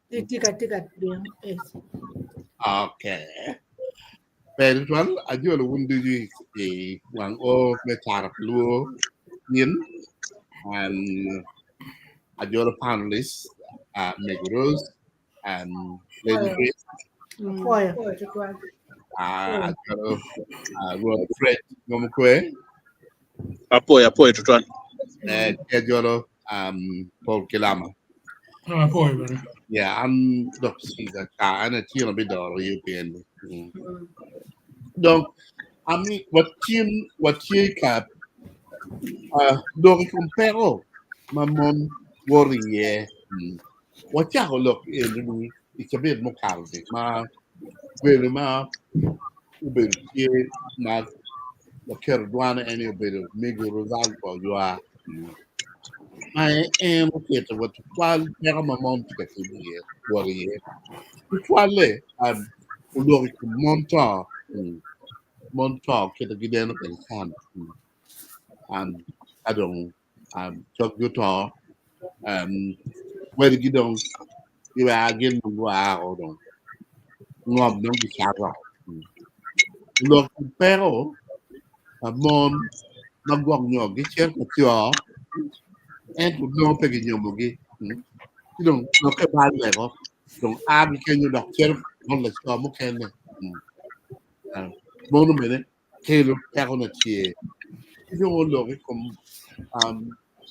Tye ka tye ka bino. Yes. Okay. Ber tutwal ajolo wun ducu i wang o me Tara pa Luo in and ajolo panelists Mego Rose and Lady Grace. Apwoyo tutwal. Ajolo Rwot Fred Ngomukwe. Apwoyo, apwoyo tutwal. Ki ajolo Paul Kilama. Apwoyo bene. Yeah, an Dr. Caesar ka an atino bidoro UPN. Donc, ami watye watye ka lok i kom peko ma mon woto iye. Wacako lok eni i cabit mukato-ni ma welo ma obedo tye ma waketo dwane en ni obedo Mego Rosalba Oywa ma en otito wa tutwal peko ma mon tye ka timo iye wot iye tutwalle oloko i kom mon to mon to kit ma gineno kwede can ka dong coggi oto wadigi dong giweko gin dong gua oko dong ngom dong gicato lok peko pa mon ma gwok nyo gicito ka co ento nongo pe ginyomogi ci dong lokke balle woko dong a ki kenyo dok cito bot laco mukene mono bene kelo pekone tye. Ki dong olok i kom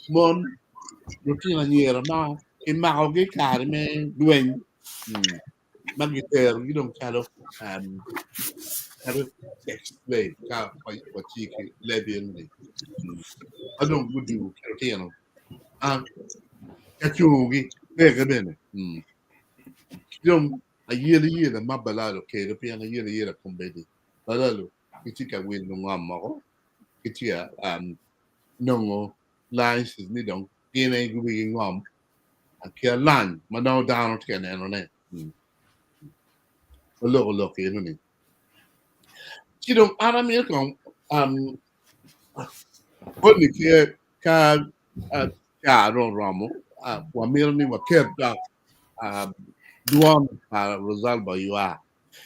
mon lutino anyira ma kimakogi i kare me lweny ma giterogi dong calo sex slave ka watye ki leb eni ma dong gudugo ki lutino ka cungogi peke bene. Ki dong ayelayela ma balalo okelo pien ayelayela kombeddi Balalo gitye ka wilo ngom moko, gitye ka nongo license ni dong gin aye guwigi ngom ki alany ma nongo dano tye ka nenone. Waloko lok eno-ni. Ci dong an amito kong koni ka ca dong oromo wamito ni waket dok dwon pa Rosalba Oywa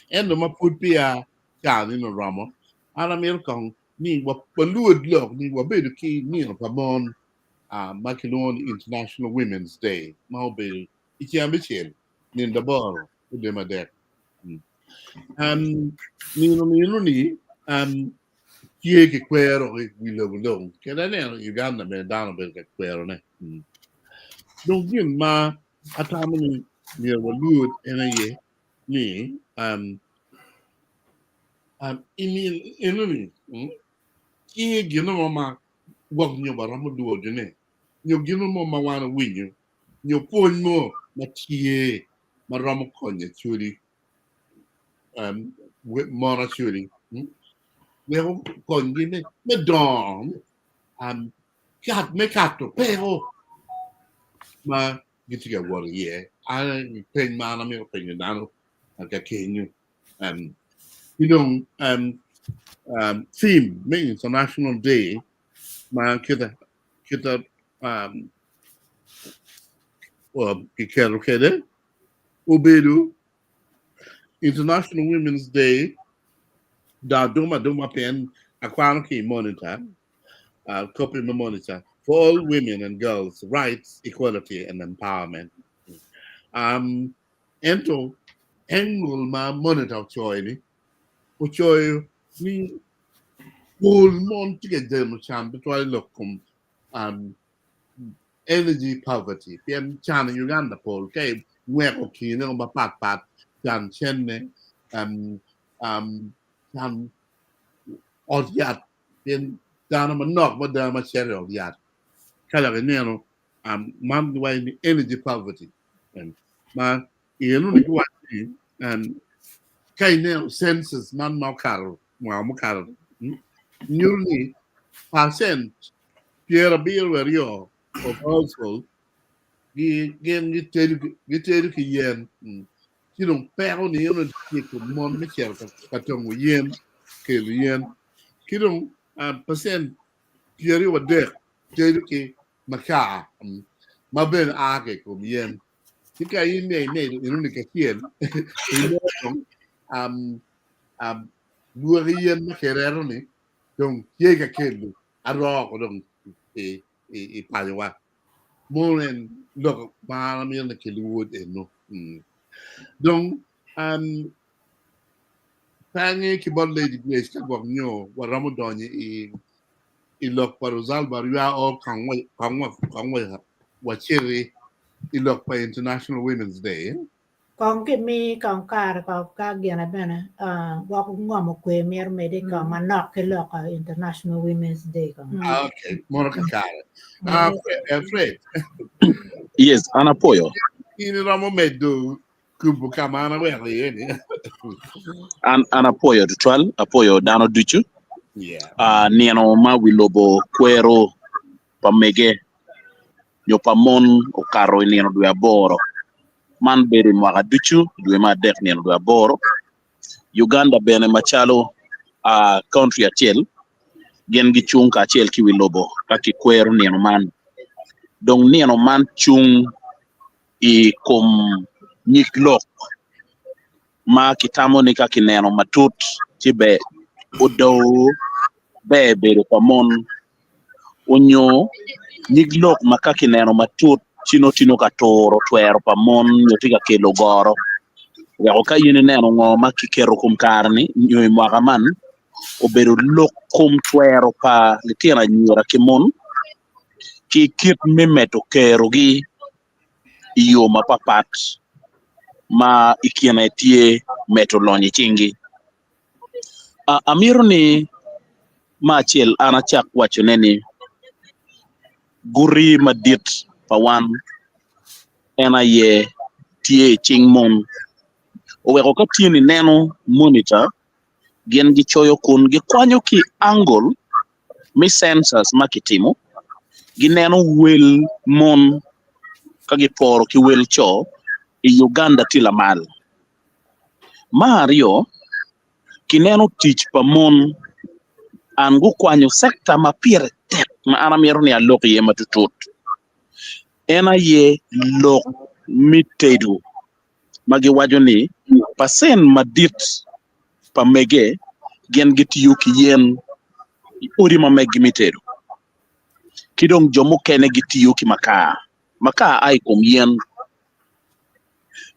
Ento ma pud peya ca-ni oromo, an amito kong ni walwod lok ni wabedo ki nino pa mon ma kilwongo ni International Women's Day ma obedo i ceng abicel nino aboro me dwe me adek. Nino meno-ni tye kikwero i wi lobo dong kadi aneno i Uganda bene dano obedo ka kwerone. Dong gin ma atamo ni myero walwod en aye ni enoni tye gin mo ma gwok nyo waromo dwodone nyo gin mo ma wan owinyo nyo pwony mo ma tye ma romo konyo acholi mon acholi wek okonygi me dongo me kato peko ma gitye ka wot iye. An peny ma an amito penyo dano ka kenyo. Ki dong theme me International Day ma kita kita kiketo kwede obedo International Women's Day da duma duma pien akwano ki i monitor copy me monitor for all women and girls rights, equality and empowerment. Um, ento angle ma monitor ocoyo ni ocoyo ni pol mon tye ka deno can tutwal i lok kom um, energy poverty pien can i Uganda pol ka ingweko kine mapat pat can cene um, um, can ot yat pien dano manok mada ma cito i ot yat ka dok ineno man giwaco ni energy poverty ma enoni giwaco ni ka ineno census man ma okato mwaka mukato nyuto ni percent 72 of household gin gitedo ki yen ci dong peko ni eno tye i kom mon me cito ka tongo yen kelo yen ki dong percent 23 tedo ki makar ma bene a ki i kom yen. Ci ka in ne imedo enoni kacel, inongo dong um, um, lwaki yen ma kireto-ni dong tye ka kelo aroo dong i, i, i pacowa. Mono en lok ma an amito ni kiluwod eno. Dong um, pe angeyo ki bot Lady Grace ka gwok nyo waromo donyo i i lok pa Rosalba Arua o kong kong kong waciti i lok pa International Women's Day. Kong kimi kong kare ko ka gine bene gwok ngomo kwe mito mede kong manok ki lok International Women's Day kong. Ah, okay, mono kakare. Fred. Yes, an apoyo. In iromo medo kubo ka ma an aweko iye ni. An an apoyo tutwal, apoyo dano ducu. Yeah. Uh, nino ma wi lobo kwero pa mege nyo pa mon okato i nino dwe aboro. Man bedo i mwaka ducu, dwe me adek nino dwe aboro. Uganda bene macalo uh, country acel, gin gicung kacel ki wi lobo ka kikwero nino man. Dong nino man cung i kom nyig lok ma kitamo ni ka kineno matut ci ber odoo ber bedo pa mon onyo nyig lok ma ka kineno matut ci nongo tye ka turo twero pa mon nyo tye ka kelo goro weko ka in ineno ngo ma kiketo kom kare-ni nyo i mwaka man obedo lok kom twero pa litino anyira ki mon ki kit me medo kerogi i yo mapapat ma i kine tye medo lonyo i cinggi. Amito ni me acel an acak wacone ni guti madit pa wan en aye tye i cing mon oweko ka tye ni ineno monitor gin gicoyo kun gikwanyo ki i angle me census ma kitimo, gineno wel mon ka giporo ki wel co i Uganda tye lamal. Me aryo, kineno tic pa mon and gukwanyo sector ma pire tek ma an amito ni alok iye matutut en aye lok me tedo ma giwaco ni pacen madit pa mege gin gitiyo ki yen i odi ma meggi me tedo, ki dong jo mukene gitiyo ki makar, makar a i kom yen,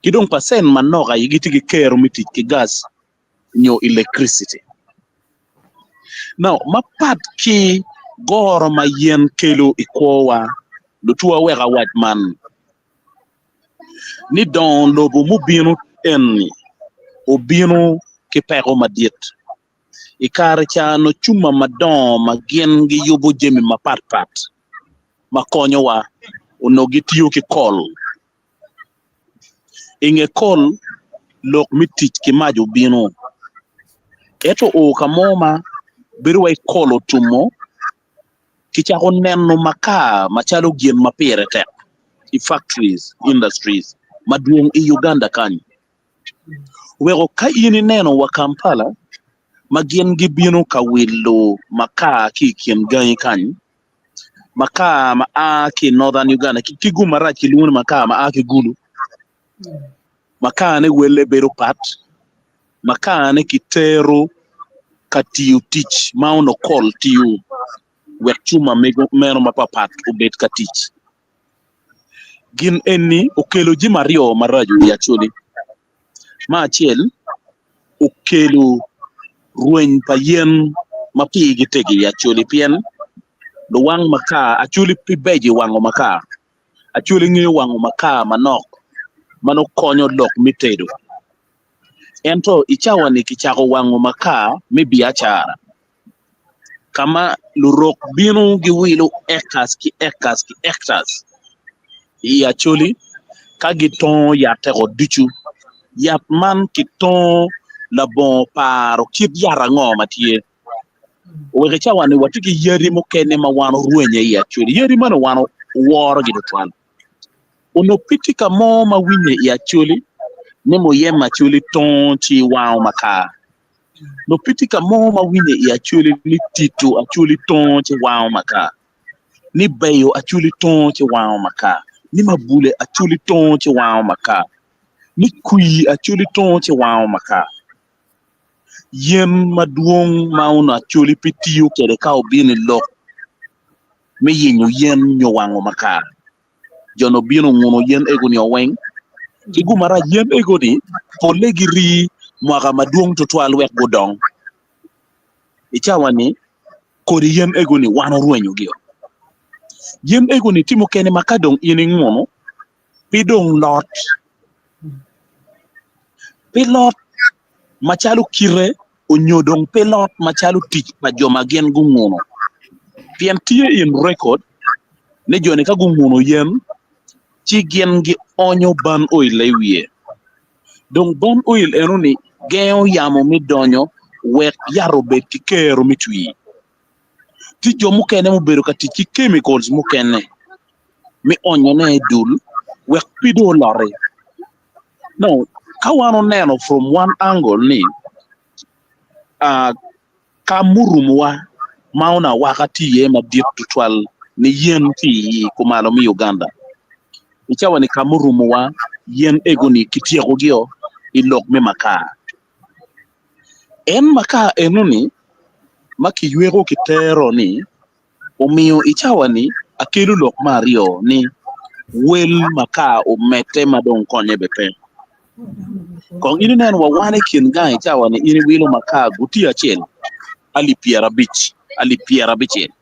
ki dong pacen manok aye gitye ki kero me tic ki gas nyo electricity. Now, mapat ki goro ma yen kelo i kwowa, lutwa wek awac man, ni dongo lobo mubino eni obino ki peko madit. I kare ca nongo cuma madongo ma gin giyubo jami mapatpat ma konyowa onongo gitiyo ki kol. I nge kol, lok me tic ki mac obino. Ento oo ka mo ma bedo wai kol otumo Kicako neno makar macalo gin ma pire tek i factories, industries, madwong i Uganda kany. Weko ka in ineno wa Kampala ma gin gibino ka wilo makar ki i kin gangi kany, makar ma a ki i Northern Uganda ki gum marac kilwongo ni makar ma a ki Gulu, makar ne welle bedo pat, makar ne kitero ka tiyo tic ma onongo kol tiyo wek cuma meno mapapat obed ka tic. Gin eni okelo jami aryo maraco i Acholi. Me acel, okelo rweny pa yen ma pigi tego i Acholi pien luwang makar, Acholi pe beco i wango makar. Acholi ngeyo wango makar manok ma nongo konyo lok me tedo. Ento i cawa-ni kicako wango makar me biacara ka ma lurok bino giwilo acres ki acres ki hectares i Acholi ka gitongo yatteko ducu. Yat man kitongo labongo paro kit yat ango ma tye. Oweko i cawa-ni watye ki yadi mukene ma wan orwenye i Acholi. Yadi meno wan oworogi tutwal. Onongo pe tye ka mo ma winye i Acholi ni muyeme Acholi tongo ci wango makar. Onongo pe tye ka mo ma winye i Acholi ni tito Acholi tongo ci wango makar. Ni beyo Acholi tongo ci wango makar. Ni mabule Acholi tongo ci wango makar. Ni kwir Acholi tongo ci wango makar. Yen madwong ma onongo Acholi pe tiyo kwede ka obino i lok me yenyo yen nyo wango makar. Jo-ni obino onguno yen ego-ni oweng, ki gumarac yen ego-ni polle girii mwaka madwong tutwal wek gudong. I cawa-ni, kodi yen ego-ni wan orwenyogi-o. Yen ego-ni tye mukene ma ka dong in inguno, pe dong lot. Pe lot macalo kite onyo dong pe lot macalo tic pa jo ma gin gunguno. Pien tye in record ni joni ka gunguno yen ci gin gionyo ban oil i wiye. Dong ban oil enoni gengo yamo me donyo wek yat obed ki kero me twi. Tye jo mukene mubedo ka tic ki chemicals mukene me onyone i dul wek pe dong oloti. Now, ka wan oneno from one angle ni uh, ka murumowa ma onongo awaka tye iye madit tutwal ni yen tye i kumalo me Uganda. I cawa ni ka murumowa yen ego-ni kityekogi-o i lok me makar. En makar enoni ma kiyweko ki tero-ni omiyo i cawa-ni akelo lok me aryo ni wel makar omedde ma dong konye bene pe. Kong in inen wa wan i kin gang i cawa-ni in iwilo makar gutiya acel alip pyerabic alip pyerabicel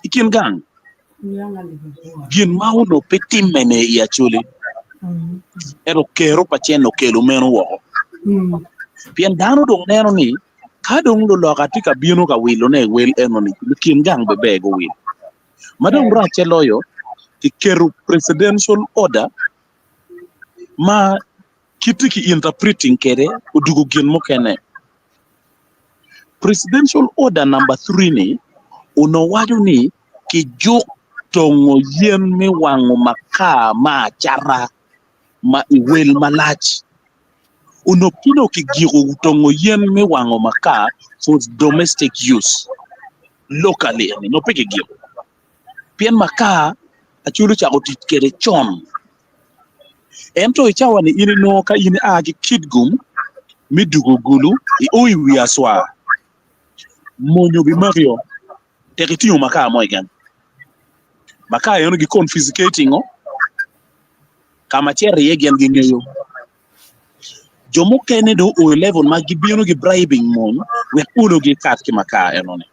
i kin gang. Gin ma onongo pe timme-ni i Acholi, ento kero pa cen okelo meno woko. Pien dano dong neno ni ka dong luloka tye ka bino ka wilone i wel enoni, lukin gang bene ber guwil. Ma dong racce loyo, kiketo presidential order ma kite ki interpreting kwede odwogo gin mukene. Presidential Order Number Three-ni onongo waco ni kijuk tongo yen me wango makar me acata ma i wel malac. Onongo pe dong kigiko tongo yen me wango makar for domestic use locally eni onongo pe kigiko pien makar Acholi ocako tic kwede con. Ento i cawa-ni in inongo ka in ia ki Kitgum me dwogo Gulu io i wi Aswa, mony obimakio tek itingo makar mo keken. Makar eno gi confiscating-o ka ma cito iye gin gingeyo. Jo mukene dong oo i level ma gibino gi bribing mony wek olo gikat ki makar enoni.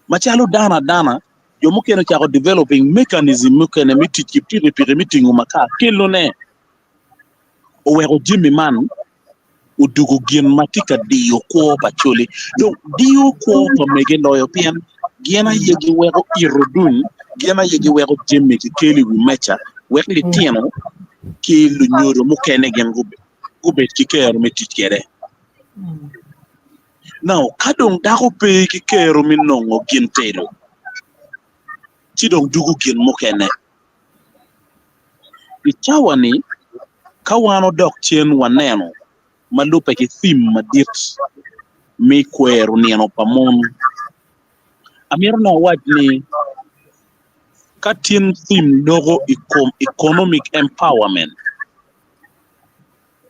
Macalo dano adana, jo mukene ocako developing mechanism mukene me tic ki pikipiki me tingo makar kelone oweko jami man odugo gin ma tye ka diyo kwo pa coli. Dong diyo kwo pa mege loyo pien gin aye giweko ito duny, gin aye giweko jami kikelo i wi meja wek litino ki lunyodo mukene gin gubed ki kero me tic kwede. Now, ka dong dako pe ki kero me nongo gin tedo, ci dong dugo gin mukene. I cawa-ni, ka wan odok cen waneno ma lubbe ki theme madit me kwero nino pa mon, amito ni awac ni ka tin theme loko i kom economic empowerment,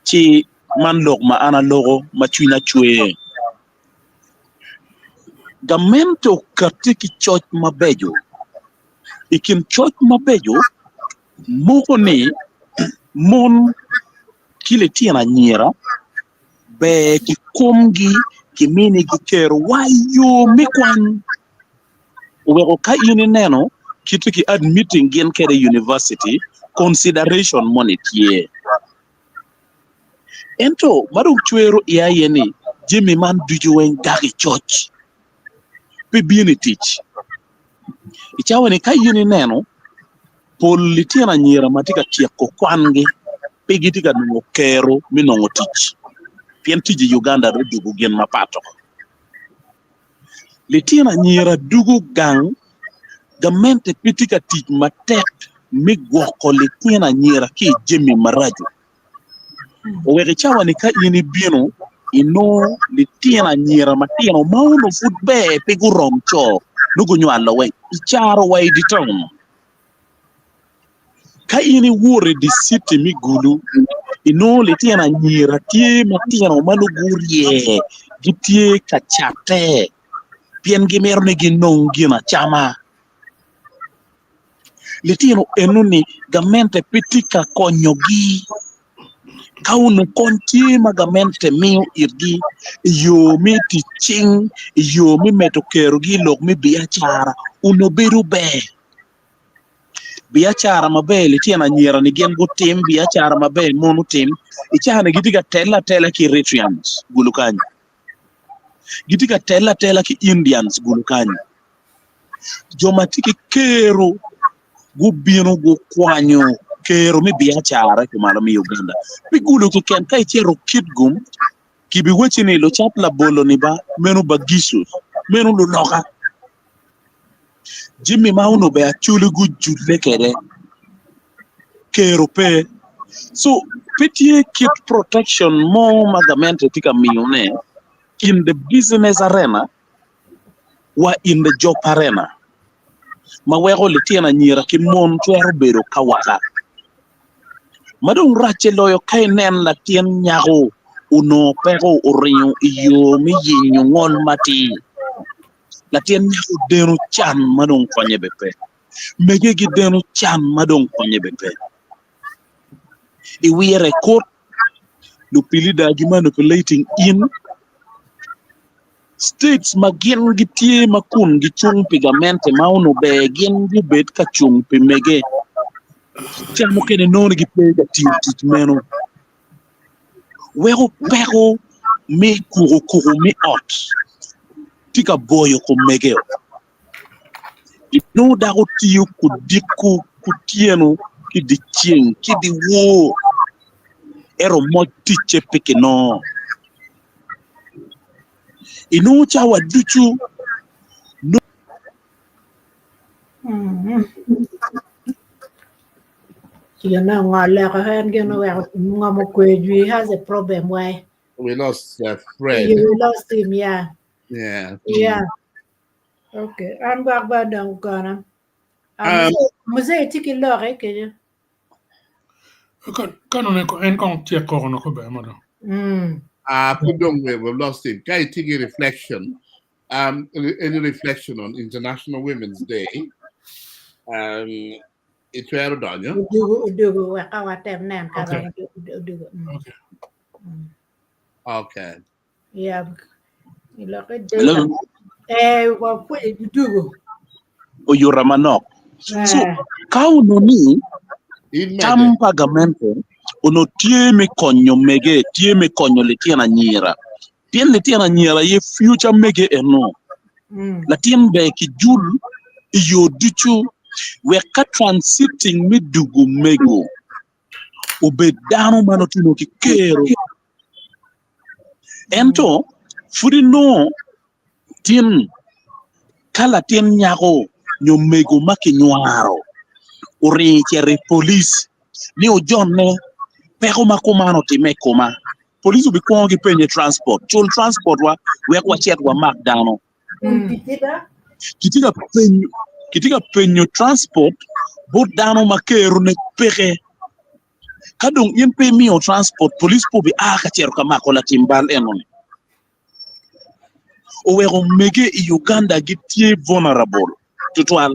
Ci man lok ma an aloko ma cwinya cwer. Gamente okatti ki coc mabeco. I kin coc mabeco moko ni mon ki litino anyira ber ki komgi kiminigi kero wa i yo me kwan. Oweko ka in ineno kite ki admitting gin kede i university, consideration moni tye. Ento ma dong cwero iya aye ni jami man ducu weng gak i coc pe bino i tic. I cawa ni ka in ineno pol litino anyira ma tye ka tyeko kwangi pe gitye ka nongo kero me nongo tic pien tic i Uganda dong odwogo gin mapat oko. Litino anyira dugo gang, gamente pe tye ka tic matek me gwoko litino anyira ki i jami maraco. Oweko i cawa-ni ka in ibino inongo litino anyira matino ma onongo pud ber pe gurom co nongo gunywalo weng i caro wa i dye taun. Ka in iwoto i dye citi me Gulu, inongo litino anyira tye matino ma nongo gurye gitye ka catte pien gimito ni ginong gin acama. Litino enoni gamente pe tye ka konyogi. Ka onongo kony tye ma gamente miyo itgi i yo me tic cing, i yo me medo kerogi i lok me biacara onongo bedo ber. Biacara maber litino anyira ni gin gutim, biacara maber mon otim. I caa-ni gitye ka telle atela ki Eritreans gulu kany, gitye ka telle atela ki Indians gulu kany. Jo ma tye ki kero gubino gukwanyo kero me biacara kumalo me Uganda. Pi gulu keken ka icito Kitgum kibiwacci ni lucat labolo ni ba meno Bagisu, meno luloka. Jami ma onongo bene Acholi gujulle kwede kero pe. So pe tye kit protection mo ma gamente tye ka miyone in the business arena wa in the job arena ma weko litino anyira ki mon twero bedo ka waka. Ma dong racce loyo ka inen latin nyako onongo peko oringo i yo me yenyo ngol matir. Latin nyako deno can ma dong konye bene pe. Mege gideno can ma dong konye bene pe. I wire kut, lupilida gi manipulating in states ma gin gitye ma kun gicung pi gamente ma onongo ber gin gubed ka cung pi mege ca mukene nongo ni gipe ka tiyo tic meno. Weko peko me kukukuku me ot tye ka boyo kom mege. Inongo dako tiyo kudiko kutyeno ki dyeceng ki dyewor ento moc ticce pe kinongo. Inongo cawa ducu nongo. You know, ngoleko en gin oweko ngomo kwe jwi has a problem why We lost Fred. You lost him, yeah. Yeah. Yeah. Okay. An gwok ba dong gona. Mzee tye ki lok eh kenyo. Ka nongo en kong tyek koko noko ber mada. Pud dong we we've lost him. Ka itye ki reflection, any reflection on International Women's Day, itwero donyo. Odugu, odugu, wek ka watem nen ka romo odugu. Okay. Okay. Yeah. Lokke Hello? data. Eh, wapwonyo dugu. Oyuta manok. So, Eh, ka onongo ni In tam mede. pa gamente onongo tye me konyo mege, tye me konyo litino anyira. Pien litino anyira aye future mege eno. mm. Latin ber ki jul i yo ducu wek ka transiting me dugu mego obed dano ma nongo tye ki kero. Ento pud inongo tin ka latin nyako nyo mego ma kinywaro oringo ocito i polic ni ojonne peko ma kuman otimme i koma, polic obikwongo ki penye transport, cul transport wa wek wacit wamak dano. Kitye ka penyo kitye ka penyo transport bot dano ma kerone peke. Ka dong in pe imiyo transport, police pe obia ka cito ka mako latim bal enoni. Oweko mege i Uganda gitye vulnerable tutwal.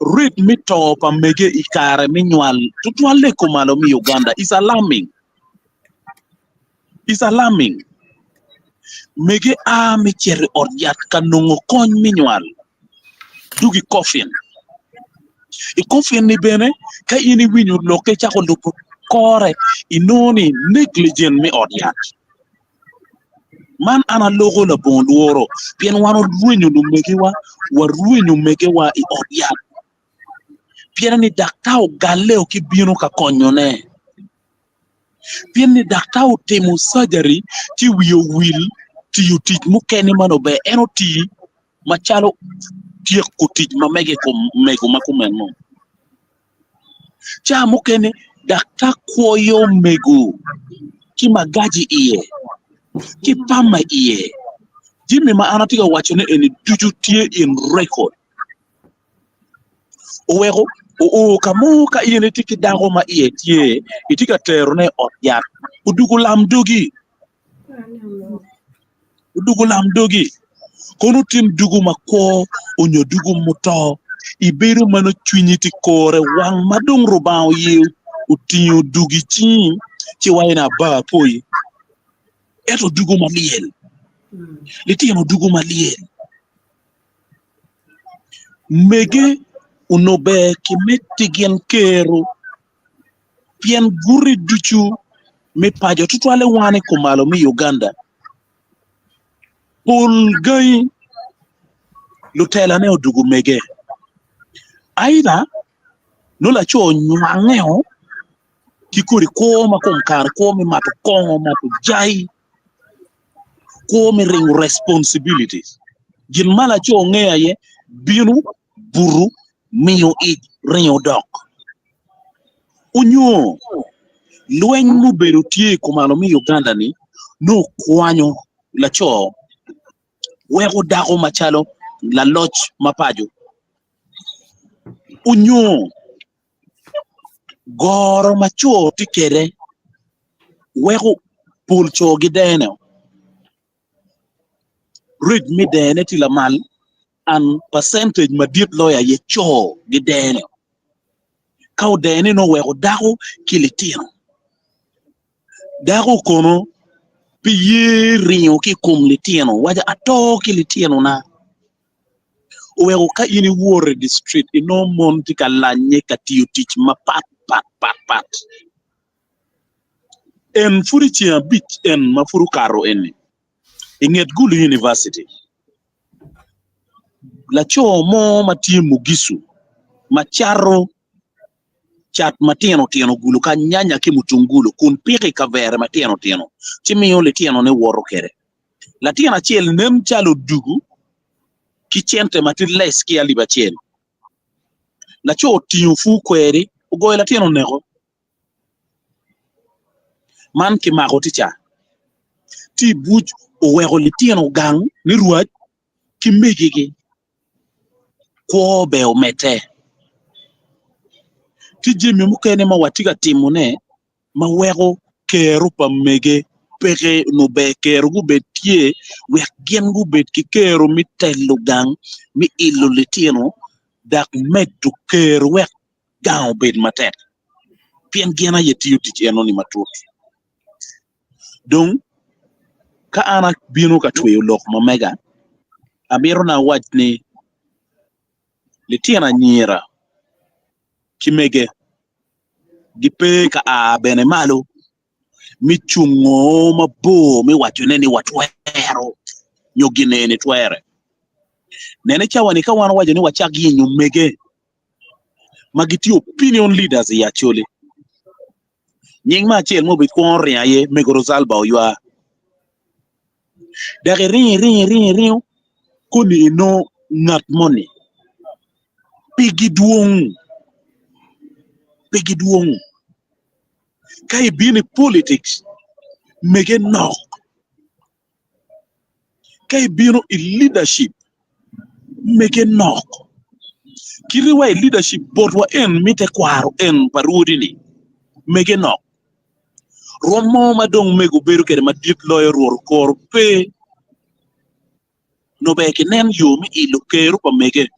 Rate me to pa mege i kare me nywal tutwalle kumalo me Uganda is alarming. Is alarming. Mege a me cito i ot yat ka nongo kony me nywal. Dugi coffin. I coffin ni bene ka in iwinyo lokke cako lubo kore inongo ni negligent me ot yat. Man an aloko labongo lworo pien wan orwenyo lumegiwa, warwenyo omegiwa i ot yat pien ni daktar ogalle ki bino ka konyone. Pien ni daktar otimo surgery ci wiye owil tiyo tic mukene ma nongo ber en oti macalo tyeko tic ma mege i kom mego ma kumeno. Ca mukene daktar kwoyo mego ki magaji iye ki pama iye jami ma an atye ka wacone eni ducu tye in record. Oweko Oo ka mo ka in itye ki dako ma iye tye, itye ka terone i ot yat, odugo lam dogi. Odugo lam dogi. Kono otim dugo makwo onyo dugo muto, ibedo ma nongo cwinyi tye kore wang ma dong Rubanga oye otingo dugo i cingi ci iwaco ni Aba apwoyi. Ento dugo ma lyel, litino dugo ma lyel. Mege onongo ber ki metti gin kero pien guti ducu me paco tutwalle wan i kumalo me Uganda pol gangi lutelane odwogo mege aida nongo laco onywangeo ki kodi kwo ma kom kare kwo me mato kongo mato jai kwo me ringo responsibilities. Gin ma laco ngeyo aye bino, buto, miyo ic, ringo dok. Onyo lweny mubedo tye i kumalo me Uganda ni nongo okwanyo laco weko dako macalo laloc ma paco. Onyo Goro ma co tye kwede weko pol co gidene rate me dene tye lamal and percentage madit loyo aye co gidene ka odene nongo oweko dako ki litino dako kono pe ye ringo ki i kom litino waco ato ki litinona. Oweko ka in iwoto i dye crit inongo mon tye ka lanye ka tiyo tic mapat pat pat pat. En pud i ceng abic en ma pud okato eni i nget Gulu University, laco mo ma tye Mugicu ma cato cat matino tino gulu ka nyanya ki mutungulu kun piko i kavere matino tino ci miyo litinone woto kwede. Latin acel nen calo odugu ki cente ma tye less ki alip acel. Laco otingo pur kweri ogoyo latin oneko. Man kimako tye ca tye i buc oweko litino gang ni rwac ki megigi kwo bene omedde. Tye jami mukene ma watye ka timone ma weko kero pa mege peke onongo ber kero gubed tye wek gin gubed ki kero me telo gang me ilo litino dok medo kero wek gang obed matek pien gin aye tiyo tic enoni matut. Dong ka an abino ka tweyo lok ma mega amito ni awac ni litino anyira ki mege gipe ka a bene malo me cungo mabor me wacone ni watwero nyo gin eni twere. Nene cawa-ni ka wan owaco ni wacak yenyo mege ma gitye opinion leaders i Acholi, nying me acel ma obikwongo ringo aye Mego Rosalba Oywa. Dok iringo iringo iringo iringo koni inongo ngat moni pigi dwong pigi dwong ka ibino i politics mege nok ka ibino i leadership mege nok kiti wa i leadership botwa en me tekwaro en pa rwodi ni mege nok rwom mo ma dong mego bedo kwede madit loyo rwot okoro pe. Onongo ber kinen yo me ilo kero pa mege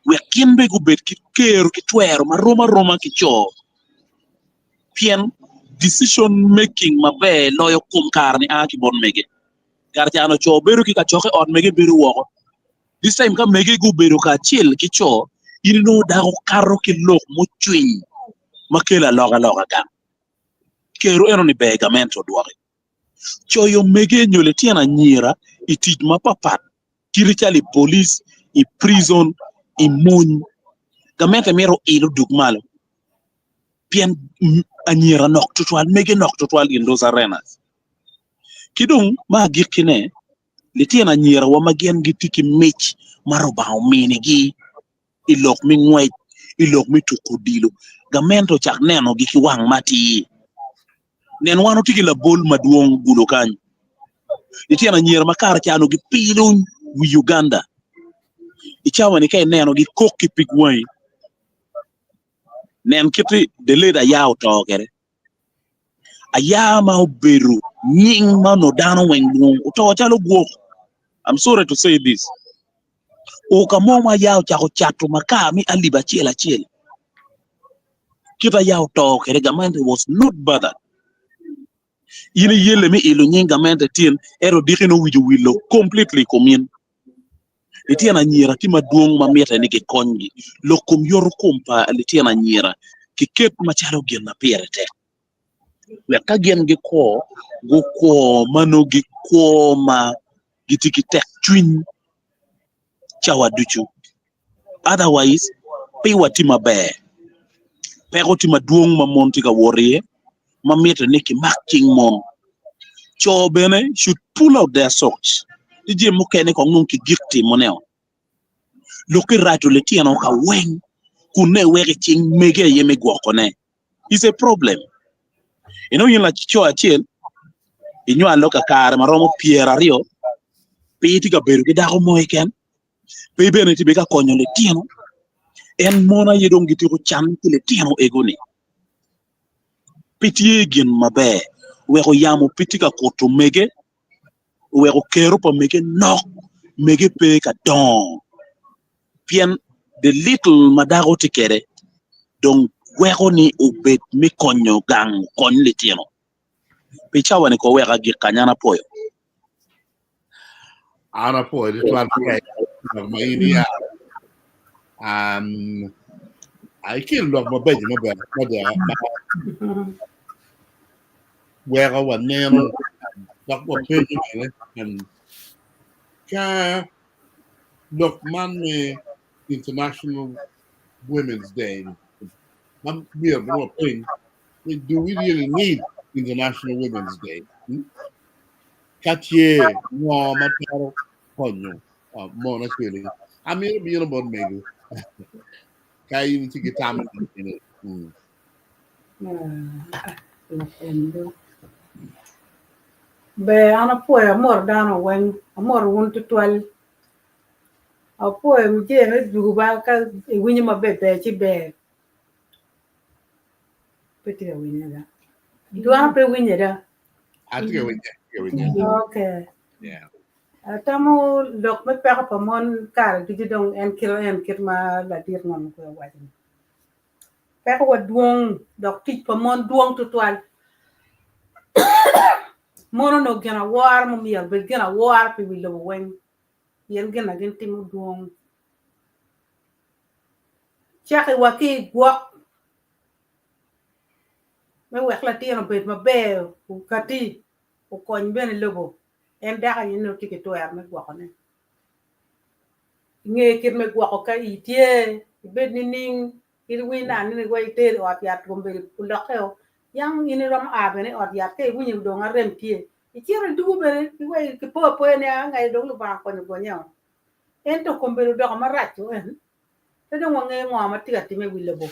wek gin bene gubed ki kero ki twero ma rom aroma ki co pien decision making maber loyo kom kare-ni a ki bot mege. Kare ca onongo co bedo ki kacokke ot mege bedo woko. This time ka mege gubedo kacel ki co in inongo dako kato ki lok mucwiny ma kelo alokaloka gang. Kero eno-ni ber gamente odwoki. Coyo mege nyo litino anyira i tic mapatpat kite calo i polic, i prison, i mony. Gamente mito oil odug malo pien anyira nok tutwal, mege nok tutwal in those arenas. Ki dong me agikkine, litino anyirawa ma gin gitye ki mic ma Rubanga ominigi i lok me ngwec, i lok me tuko odilo, gamente ocak nenogi ki wang ma atir. Nen wan watye ki labol madwong gulo kany. Litino anyira ma kare ca onongo gipilo wi Uganda. I cawa-ni ka inenogi kok ki pig wangi. Nen kit the late Aya oto kwede. Aya ma obedo nying ma onongo dano weng lwongo oto calo gwok. I'm sorry to say this. O ka mo ma Aya ocako cato makar me alip acel acel. Kit Aya oto kwede gamente was not bothered. In iyelle me ilo nying gamente tin ento diki nongo wic owilo completely i kom in. Litino anyira tye madwong ma mitte ni gikonygi. Lok kom yoto kom pa litino anyira kiket macalo gin ma pire tek wek ka gin gikwo, gukwo ma nongo gikwo ma gitye ki tekcwiny cawa ducu. Otherwise, pe watye maber. Peko tye madwong ma mon tye ka wot iye ma mitte ni kimak cing mon. Co bene should pull out their socks ki jami mukene kong nongo kigik timone-o. Lok-ki raco litino ka weng kun nongo iweko i cing mege aye me gwokone is a problem. Inongo in laco acel inywalo kakare ma romo pyeraryo pe itye ka bedo ki dako mo keken pe bene itye ka konyo litino en mon aye dong gityeko can ki litino ego-ni. Pe tye gin maber weko yamo pe tye ka kuto mege, oweko kero pa mege nok, mege pe ka dongo pien the little ma dako tye kwede dong weko ni obed me konyo gang okony litino. Pi cawa-ni ko wek agik kany an apwoyo. An apwoyo tutwal lok ma in ia. Um, ikelo lok mabeco maber mada ma weko waneno dok wapenyo bene um, ka lok man me International Women's Day ma myero bene wapeny ni do we really need International Women's Day? Hmm? Ka tye ngo ma twero konyo uh, mon aceli? Amito bino bot mego ka in itye ki tam ni. Ber an apwoyo amoto dano weng amoto wun tutwal apwoyo muje me dwogo ba ka iwinyo maber ber ci ber pe tye ka winye da dwana pe winye da Atye ka winye, atye ka winye. Okay. Yeah. Atamo lok me peko pa mon kare ducu dong en kite en kit ma ladit ngom kwe owaco ni. Peko wa dwong dok tic pa mon dwong tutwal. Mon onongo gin awora mumyero obed gin awora pi wi lobo weng pien gin na gin timo dwong. Caki wa ki i gwok me wek latin obed maber okati okony bene lobo en dako aye nongo tye ki twero me gwokone. Inge kit me gwoko ka ii tye ibed nining kit iwiny nani ni wai iter i ot yat kombeddi olokke o yang in iromo a bene i ot yat ka iwinyo dong arem tye icito idwogo bene iwai kipo apoya ni a ngai dong Lubanga okonyo ogonye o ento kombeddi odoko marac o en pe dong wangeyo ngo ma tye ka time i wi lobo.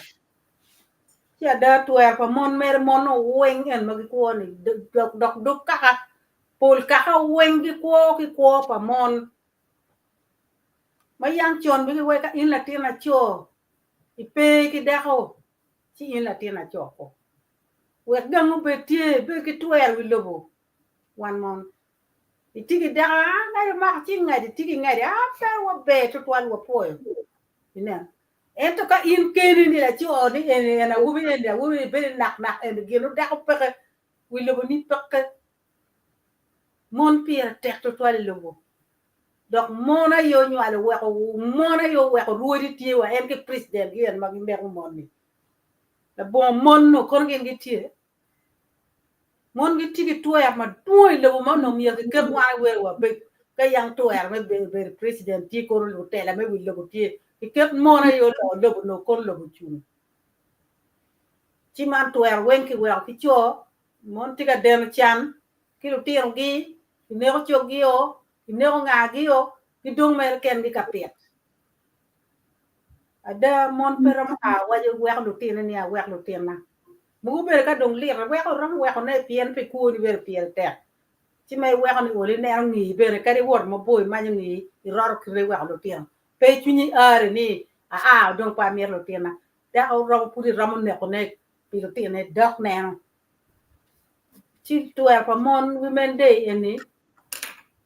Ci ada twero pa mon mere mon weng en ma gikwo ni dok dog kaka pol kaka weng gikwo ki kwo pa mon ma yang con bene giwaco ka in latin laco ipe ki dako ci in latin laco ko wek gang obed tye ibed ki twero i wi lobo wan mon itye ki dako aa ngaci omako cing ngaci tye ki ngaci aa pe waber tutwal wapwoyo ineno Ento ka in keni ni laco ni eni en awobi eni awobi eni bedo nak nak eni gin dako peke wi lobo ni peke mon pire tek tutwal i lobo dok mon aye onywalo weko mon aye oweko rwodi tye wa en ki president gi en ma gimeko mon ni labongo mon no kono gin gitye Mon gitye ki twer madwong i lobo ma onongo myero kiket wan aye wabed ka yang twero me bedo president tye kono lutela me wi lobo tye kiket mon aye olo lobo onongo kono lobo ocung. Ci man twero weng kiweko ki co, mon tye ka deno can ki lutinogi, kineko coggi-o, kineko ngagi-o, gidong mere kengi ka pit. Ada mon pe romo a waco weko lutine ni awek lutina. Mogo bene ka dong lit iweko iromo wekone pien pi kwoni bene pire tek. Ci ma iweko ni olo ineno ngeyi bene kadi iwoto mabor imanyo ngeyi iroto kite iweko lutino. Pe cwinyi ari ni aa dong pe amito lutina. Dako romo pud iromo nekone pi lutinone dok neno. Ci twero pa mon Women Day eni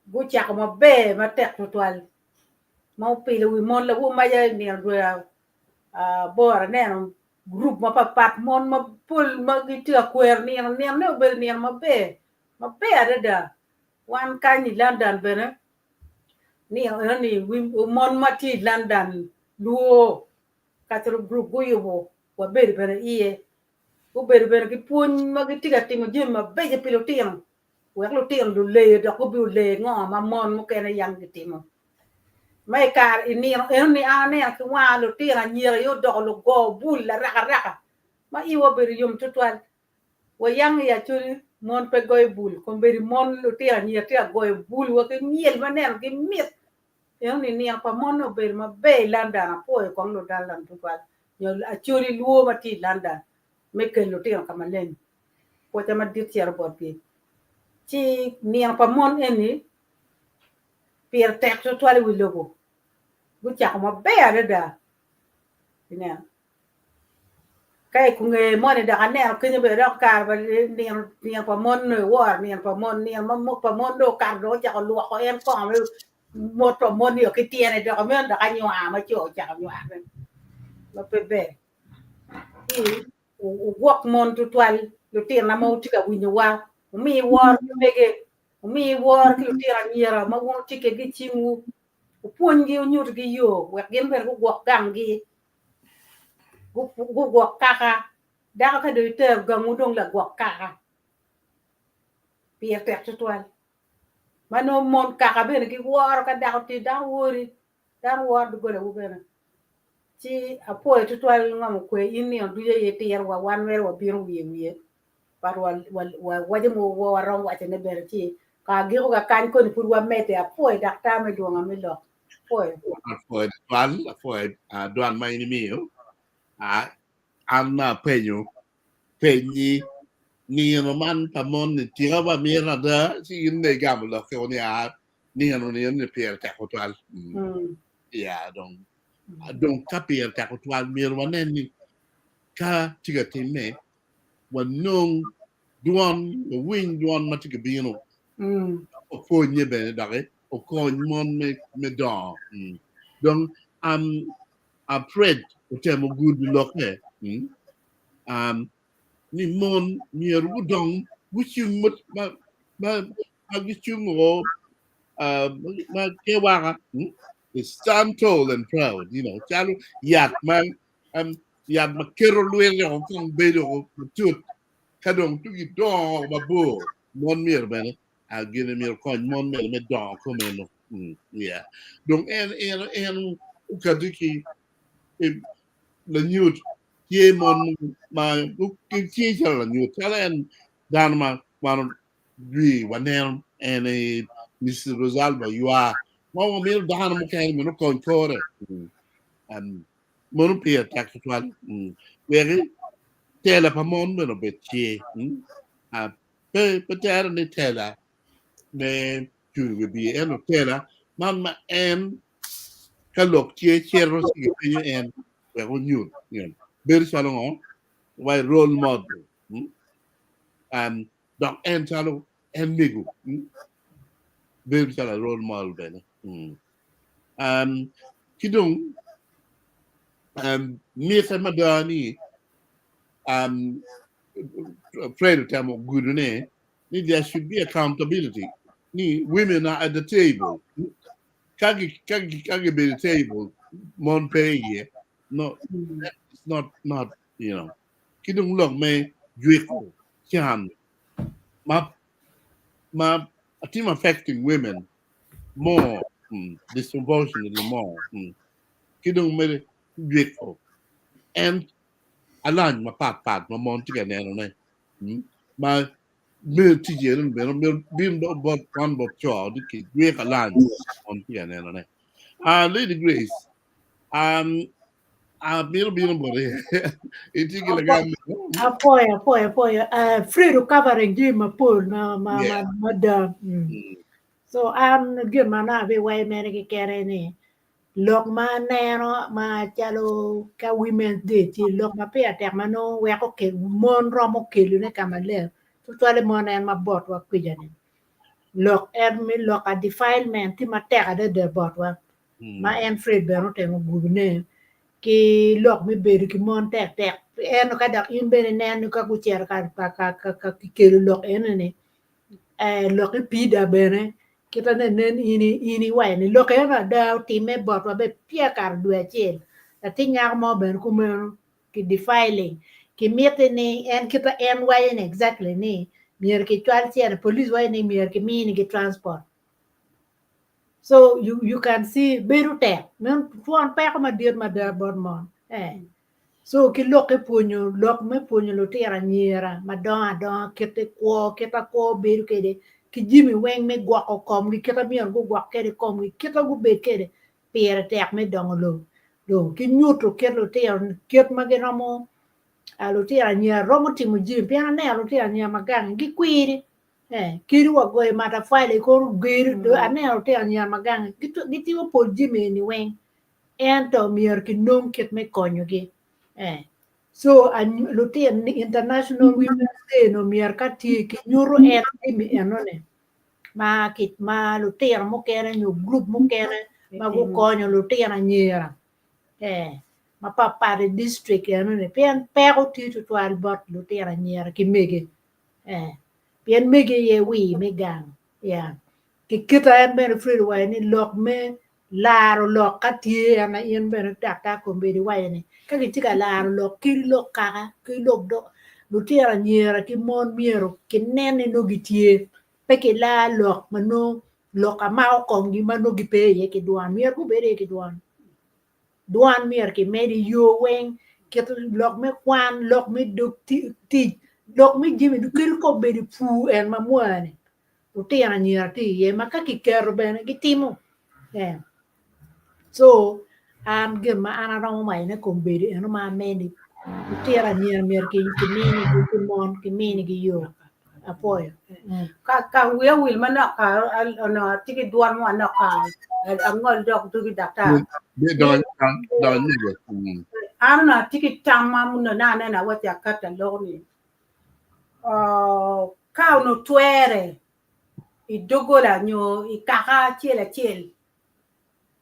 gucako maber matek tutwal ma opilo wi mon lawu maca i nino dwe aboro aneno gurup mapatpat mon mapol ma gitye ka kwero nino ninone obedo nino maber maber adada wan kany i London bene nino enoni mon ma tye i London lwor cultural group guyubo wabedo bene iye gubedo bene ki pwony ma gitye ka timo jami mabeco pi lutino wek lutino luleyo dok gubino le ngo ma mon mukene yam gitimo. Ma i kare i nino enoni an aneno ki wanga lutino anyira aye odoko lugo bul arakaraka ma iwa obedo yom tutwal. Wayang i Acholi mon pe goyo bul kombeddi mon lutino anyira tye ka goyo bul wa ki myel ma nenogi mit. Enoni nino pa mon obedo maber i London apwoyo kong London tutwal nyo Acholi lwor ma tye i London me kelo lutino ka maleng. Pwoca madit cito botgi. Ci nino pa mon eni pire tek tutwal i wi lobo. Gucako maber adada. Ineno? Ka i nge moni dok aneno kenyo bene dok kare pa nino nino pa mon nongo iworo nino pa mon nino ma pa mon dong okato dong ocako lwoko en kongo me mot pa mon nio ki tyene dok meno dok anywar ma co ocako nyware ma pe ber. Ci wugwok mon tutwal lutina ma wutye ka winyowa wumi woro ki mege wumi woro ki lutino anyira ma wun wutye kwedgi i cingwu wupwonygi wunyutgi yo wek gin bene gugwok ganggi gugwok kaka dako ka dong itero gangwu dong lagwok kaka pire tek tutwal ma nongo mon kaka bene giworo ka dako tye dako wori dano woro doggolawu bene ci apwoyo tutwal ngom okwe in nino ducu aye itirowa wan mere wabino wiye wiye but wawaco ma waromo wacone bene ci ka agiko kakany koni pud wamedde apwoyo daktar me lwonga me lok apwoyo. Apwoyo tutwal, apwoyo dwan ma in imiyo. An apenyo penyi nino man pa mon-ni tika wamito ada? Ci in dong igamo lokke ni aa nino nino ni pire tek tutwal. Ya dong dong ka pire tek tutwal myero wanen ni ka tye ka timme wanong dwon wawiny dwon ma tye ka bino opwonye bene doki okony mon me dongo. Dong Fred otemo gudo lokke ni mon myero gudong gucung ma gicung o ma ke waka they stand tall and proud you know calo yat ma yat ma keto lwite o kong bedo matut ka dong tugi dongo mabor mon myero bene gin myero kony mon bene me dongo kumeno yeah dong en en en okati ki lanyut tye mon ma tye calo lanyut calo en dano ma wan jwi waneno en aye Mrs. Rosalba Ywa ma wamito dano mukene meno okony kore mono pire tek tutwal wek tela pa mon bene obed tye pe pe tere ni tela me cung i wi bye ento tela man ma en ka lok tye cito ci gipenyo en wek onyut bedo calo ngo wai role model dok en calo en mego bedo calo role model bene ki dong mitte mada ni Fred otemo gudo ne ni there should be accountability ni women are at the table ka gibedo i table mon pe iye no it's not not you know ki dong lok me jwiko can ma ma atim affecting women more disproportionately more ki dong mere jwiko en alany mapat pat ma mon tye ka nenone ma me tic eno bene myero bin bot wan bot co ni ki jwik alany mon tye ka nenone. Lady Grace, amito bino boti itye ki lagam meno? Apwoyo, apwoyo, apwoyo. Fredo covering jami mapol ma ma ma mada. So an gin ma nongo abiwaco mere kekene ni. Lok ma aneno ma calo ka Women's Day tye lok ma pire tek ma nongo weko mon romo kelone ka maleng tutwalle mon en ma botwa kwica ni lok en me lok a defilement tye matek adada botwa ma en Fred bene otemo gubone ki lok me bedo ki mon tek tek ento ka dok in bene ineno ni ka gucito ka kelo lok enoni lok i pida bene Kita ne nen in in iwaco ni lok eno ada otimme botwa be peya kato dwe acel. Latin nyako mo bene kumeno ki defiling ki miti ni en kita en waco ni exactly ni myero ki cwal cene police waco ni myero ki mini gi transport. So you you can see bedo tek meno twon peko madit mada bot mon eh. So ki lok ki pwonyo lok me pwonyo lutino anyira madongo adonga kite kwo kita kwo bedo kede ki jami weng me gwoko komgi kita myero gugwok kede komgi kita gubed kede pire tek me dongo lobo dong ki nyuto kit lutino kit ma giromo lutino anyira romo timo jami pien aneno lutino anyira ma gangi gikwiri kadi wa goyo matafali kor gedo aneno lutino anyira ma gangi gitimo pol jami eni weng ento myero kinong kit me konyogi. Eh. So lutino ni International Women's Day no myero ka tye kinyuto en jami enoni ma ki ma lutino mukene nyo gurup mukene ma gukonyo lutino anyira eh mapat pat i district enoni pien peko tye tutwal bot lutino anyira ki mege eh pien mege aye wir me gang yeah ki kita en bene Fred owaco ni lok me Laro lok ka tye en aye in bene daktar kombeddi iwaco ni ka gitye ka laro lok kadi lok kaka ki lok dog lutino anyira ki mon myero kinen ni nongo gitye pe kilar lok ma nongo lok amako komgi ma nongo gipe iye ki dwan myero gubed iye ki dwan dwan myero kimed i yo weng kit lok me kwan lok me dog tic lok me jami ducu kadi kombeddi pur en ma mwani lutino anyira tye iye ma ka kiketo bene gitimo so an gin ma an aromo wacone kombeddi eno ma amedi lutino anyira myero kiminigi ki mon kiminigi yo apwoyo. Ka wiya owil manok onongo atye ki dwon mo manok angol dok dugi daktar. An onongo atye ki tam ma onongo aneno awaci akat aloko ni Ka onongo twere i doggola nyo i kaka acel acel,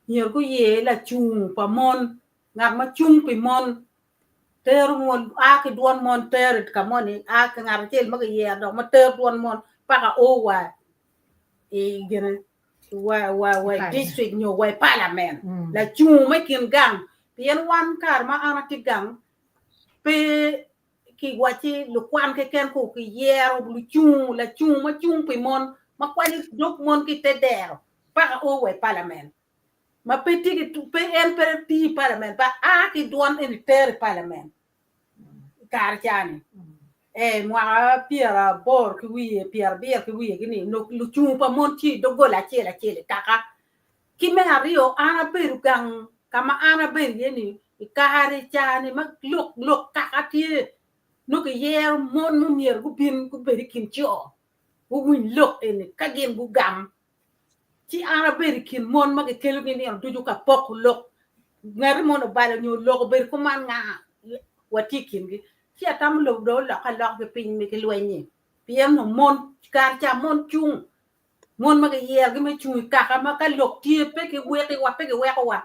myero guyer lacung pa mon, ngat ma cung pi mon tero mon a ki dwon mon tero i ka moni a ki ngat acel ma kiyero dok ma tero dwon mon paka o wa i gine wa wa wa i district nyo wa i palament lacung me kin gang pien wan kare ma an atye gang pe Kiwacci lukwan keken ku kiyero lucung lacung ma cung pi mon ma kwanyo dog mon ki te dero paka o wa i palament ma pe tye ki pe en pe tiyo i palament pa a ki dwon eni tero i palament i kare ca ni ee mwaka pyeraboro ki wiye pyerabiro ki wiye gini lucung pa mon tye i doggola acel acel i kaka Ki me aryo, an abedo gang ka ma an abedo iye ni i kare ca-ni ma lok lok kaka tye, nongo kiyero mon ma myero gubin gubed i kin co guwiny lok eni ka gin gugam. Ci an abedo i kin mon ma gikelogi nino ducu ka poko lok, ngati moni obalo nyo lok obedo kuman nga watye i kingi. Ci atamo lobo dong olokke aloka ki piny ki lweny-nyi pien onongo mon kare ca mon cung Mon ma kiyerogi me cung i kaka ma ka lok tye pe kiwekiwa, pe giwekowa.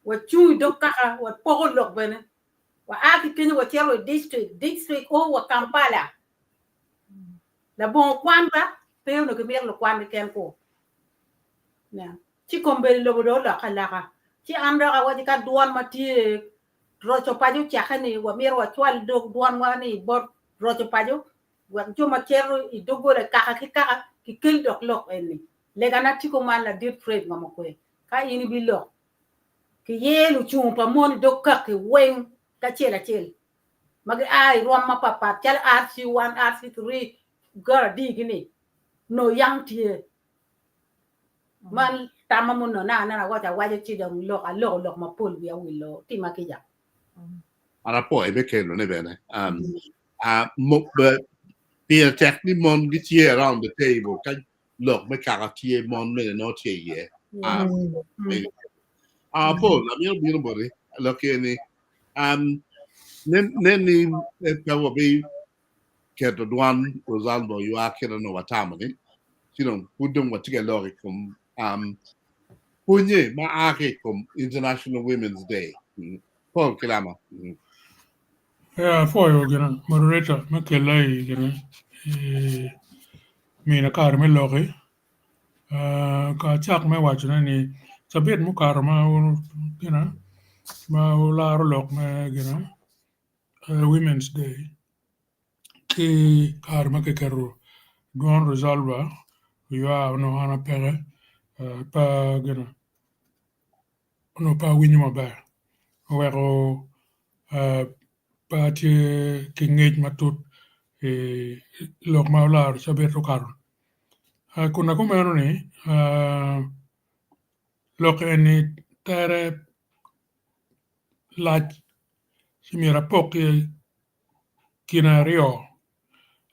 Wacung i dog kaka, wapoko lok bene. Waa ki kenyo wacito i district, district o wa Kampala. Labongo kwan ba, pe onongo gimito lukwan keken ku. Ci kombeddi lobo dong olokke aloka. Ci an dok awaco ka dwon ma tye roco paco ocakke ni wamito wacwal dog dwonwa ni bot roco paco Wek jo ma cito i doggola kaka ki kaka gikel dok lok eni. Legana tye kuman ladit Fred Ngomokwe, ka in ibilok, kiyer lucungu pa mon i dog kaki weng kacel acel ma gia i rwom mapatpat calo RC1, RC3, gar adi gi-ni nongo yang tye. Man tamma muno na aneno awaco awaca ci dong lok aloko lok mapol wiya owilo tima kica. An apwoyo me kelone bene. Um, uh, pire tek ni mon gitye around the table ka lok me kaka tye mon mene nongo tye iye. Um, mm. Ah, Paul, amito bino boti lok eni. Um, nen, nen ni pe wabi keto dwan Rosalba oywa kit onongo watamo ni, ci dong pud dong watye ka lok i kom um, pwonye ma a ki i kom International Women's Day. Mm. Paul Kilama. Mm. Yeah, apwoyo gina moderator me kela i gine i mina kare me loki. Uh, ka acak me wacone ni cabit mukato ma gina ma olaro lok me gina uh, Women's Day ki kare ma kiketo dwon Rosalba oywa onongo an apeke uh, pe gina onongo pe awinyo maber oweko pe atye ki ngec matut i lok ma olaro cabit okato. Kun na kumeno ni lok eni tere lac ci myero apok ki kine aryo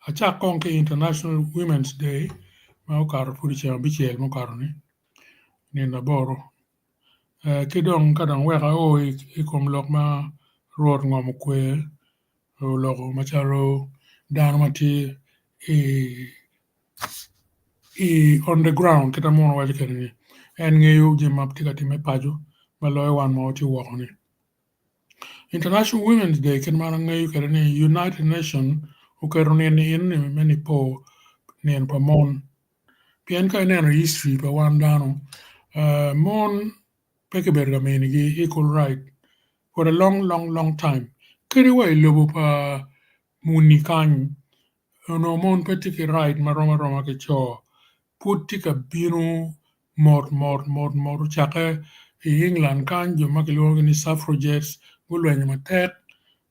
acak kong ki International Women's Day ma okato pud i ceng abicel mukato-ni nino aboro ki dong ka dong wek ao i kom lok ma Rwot ngom okwer oloko macalo dano ma tye i on the ground kit ma muno waco kwede-ni en ngeyo jami ma tye ka timme paco ma loyo wan ma watye woko-ni. International Women's Day kit ma an angeyo kwede ni United Nation oketo nino eni me nipo nino pa mon pien ka ineno history pa wan dano mon pe kibedo ka minigi equal right for a long long long time kadi wa i lobo pa muni kany onongo mon pe tye ki right marom aroma ki co pud tye ka bino mot mot mot mot ocakke i England kany jo ma kilwongogi ni suffragettes gulwenyo matek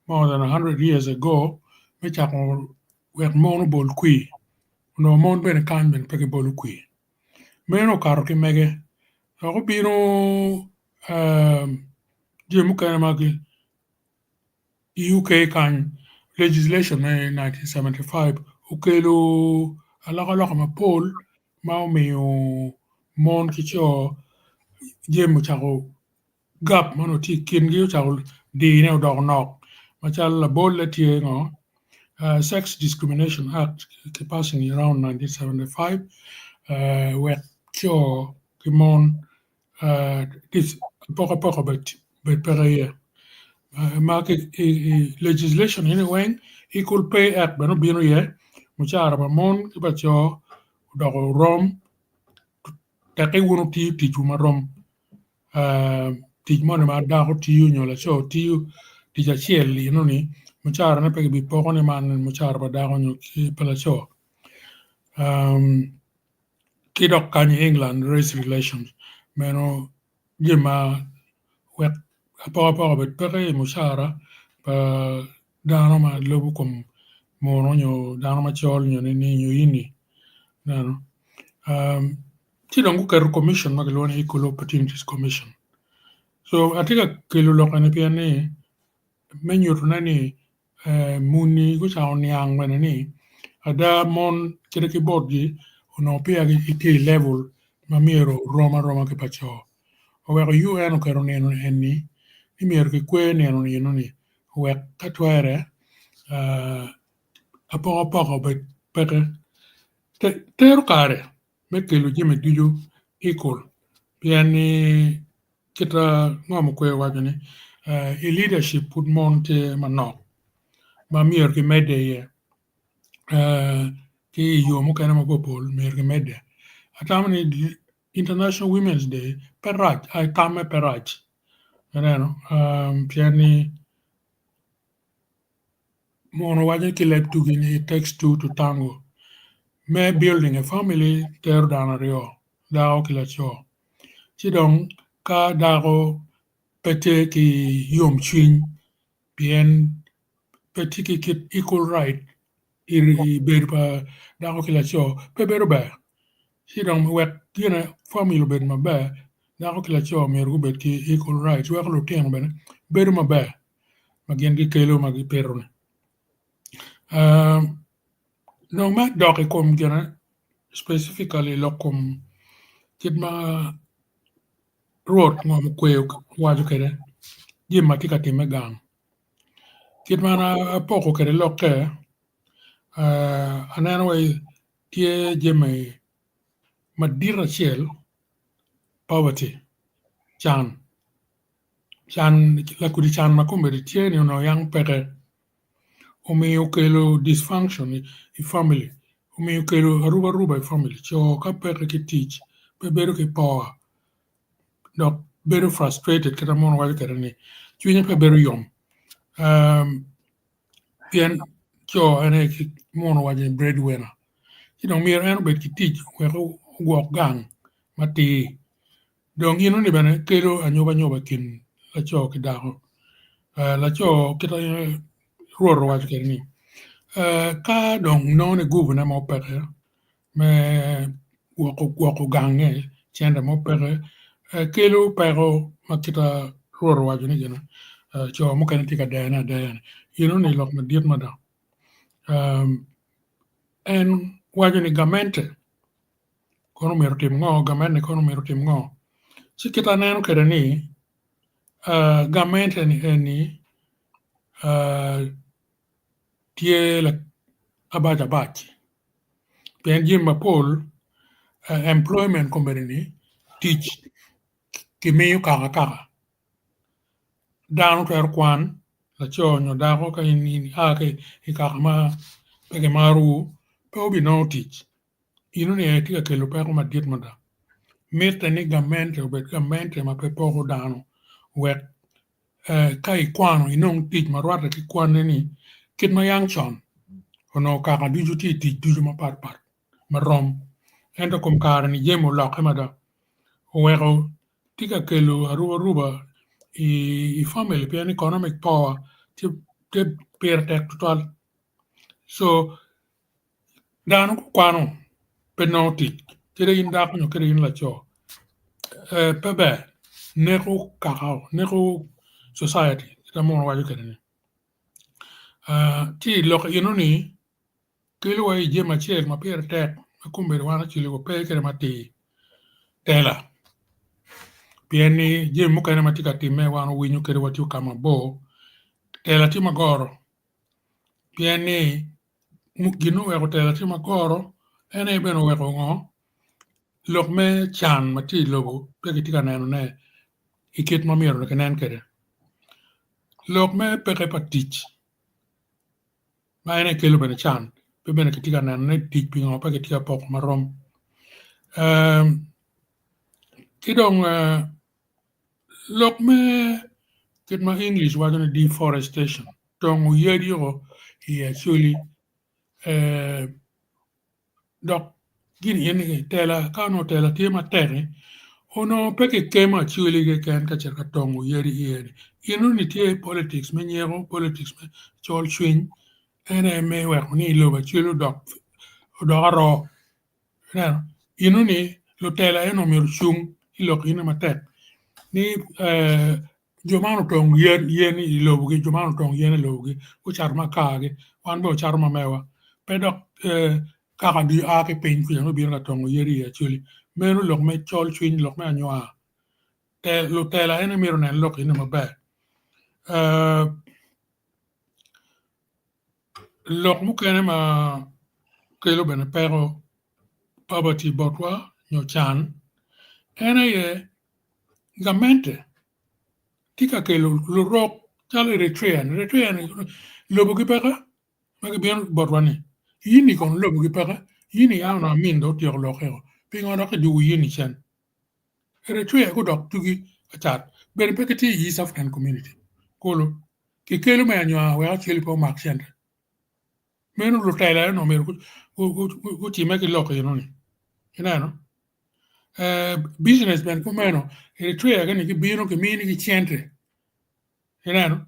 more than 100 years ago me cako wek mon obol kwir onongo mon bene kany bene pe gibolo kwir meno okato ki mege dok obino jami mukene ma I UK kany, legislation me 1975 okelo alokaloka mapol ma omiyo mon ki co jami ocako gap ma onongo tye i kingi ocako dine odoko nok macalo labolle tye ngo Sex Discrimination Act ki passing around 1975 wek co ki mon apokapoka bed peke iye ma ki i legislation eni weng equal pay act bene obino iye mucara pa mon ki pa co odoko rom teki wun wutiyo ticwu marom tic moni ma dako tiyo nyo laco tiyo tic acel enoni mucarane pe kibipoko ni man mucara pa dako nyo ki pa laco. Ki dok kany i England race relations meno jami ma wek apokapoka obed peke i mucara pa dano ma lubo kom munu nyo dano macol nyo nining nyo ini ineno ci dong guketo commission ma kilwongo ni equal opportunities commission so atye ka kelo lok eni pien ni me nyutone ni Muni gucako niang bene ni ada mon kite ki botgi onongo peya gitye i level ma myero orom aroma ki pa co. Oweko UN oketo nino eni ni myero kikwer nino eno-ni wek ka twere apokapoka obed peke. Tero kare me kelo jami ducu equal pien ni kit ngo ma okwe waco ni i leadership pud mon tye manok ma myero kimedde iye ki i yo mukene mapol myero kimedde. Atamo ni International Women's Day pe rac tamme pe rac ineno pien ni Muno waco ki leb tugi ni it takes two to tango. Me building a family tero dano aryo, dako ki laco. Ci dong ka dako pe tye ki yomcwiny pien pe tye ki kit equal right i bedo pa dako ki laco pe bedo ber. Ci dong wek gine family obed maber dako ki laco myero gubed ki equal rights weko lutino bene bedo maber. Ma gin gikelo ma gipito-ni. Dong me dok i kom gine specifically lok kom kit ma Rwot ngom okweyo waco kwede jami ma tye ka timme gang. Kit ma an apoko kwede lokke aneno wai tye jami madit acel poverty can, can lakodi can ma kombeddi tye ni onongo yam peke omiyo okelo disfunction i family omiyo okelo arubaruba i family co ka peke ki tic pe bedo ki power dok bedo frustrated kit ma muno waco kwede ni cwinye pe bedo yom pien co en aye muno waco ni bread winner ci dong myero en obed ki tic wek ogwok gang matir Dong enoni bene kelo anyobanyoba i kin laco ki dako. Laco kit ma Rwot owaco kwede ni, ka dong nongo ni gubune mo peke me gwoko gange, cente mo peke, kelo peko ma kit ma Rwot owaco ni gin co mukene tye ka dene adeya-ni. Enoni lok madit mada. En waco ni gamente kono myero otim ngo, gamente kono myero otim ngo, ci kit aneno kwede ni gamente ni eni tye abac abac pien jami mapol employment kombeddi ni tic kimiyo kaka kaka dano twero kwan laco nyo dako ka in ia ki i kaka ma pe kimarowu pe wubinongo tic. Enoni aye tye ka kelo peko madit mada. Mitte ni gamente obed gamente ma pe poko dano wek ka ikwano inong tic ma rwatte ki kwanni-ni kit ma yang con onongo kaka ducu tye i tic ducu mapat pat marom ento kom kare-ni jami olokke mada oweko tye ka kelo arubaruba i famili pien economic power tye pire tek tutwal co Dano gukwano pe nongo tic kadi in dako nyo kadi in laco pe ber neko kaka neko society kit ma muno waco kwede ni ci lok enoni kelo wa i jami acel ma pire tek ma kombeddi wan actually wape kwede matir tela pien ni jami mukene ma tye ka timme wan owinyo kadi watye ka mabor tela tye magoro pien ni gin ma oweko tela tye ma goro en aye bene oweko ngo lok me can ma tye i lobo pe kitye ka nenone i kit ma myero kinen kwede lok me peke pa tic ma en aye kelo bene can pe bene kitye ka nenone tic pingo pe kitye ka poko marom ki dong Lok me kit ma English waco ni deforestation tongo yadi o i Acholi dok gin eni tela ka onongo tela tye matek-ki onongo pe kikemo Acholi keken ka cito ka tongo yadi iye-ni enoni tye politics me nyeko politics me col cwiny en aye me weko ni lobo Acholi odok aroo. Ineno, eno ni lutela eno myero ocung i lok eni matek ni jo man otong yen i lobogi jo man otong yen i lobogi gucato makargi wan bene wacato ma mewa pe dok kaka ducu a ki piny kwija me bino ka tongo yadi i Acholi meno lok me col cwiny lok me anywar lutela ene myero onen lok eni maber. Lok mukene ma kelo bene peko poverty botwa nyo can en aye gamente tye ka kelo lurok calo Eritrean, Eritrean lobogi peke ma gibino botwa ni yini kono lobogi peke yini ya onongo Amin dong otyeko lokke o pingo dok kidwogo yini cen Eritrea gudok tugi ka cat bene pe gitye i East African Community kulu Kikelo me anywar wek acel pe omak cente. Meno lutela onongo myero gutime ki lok enoni. Ineno? Business bene kumeno, Eritrea gini gibino kiminigi cente. Ineno?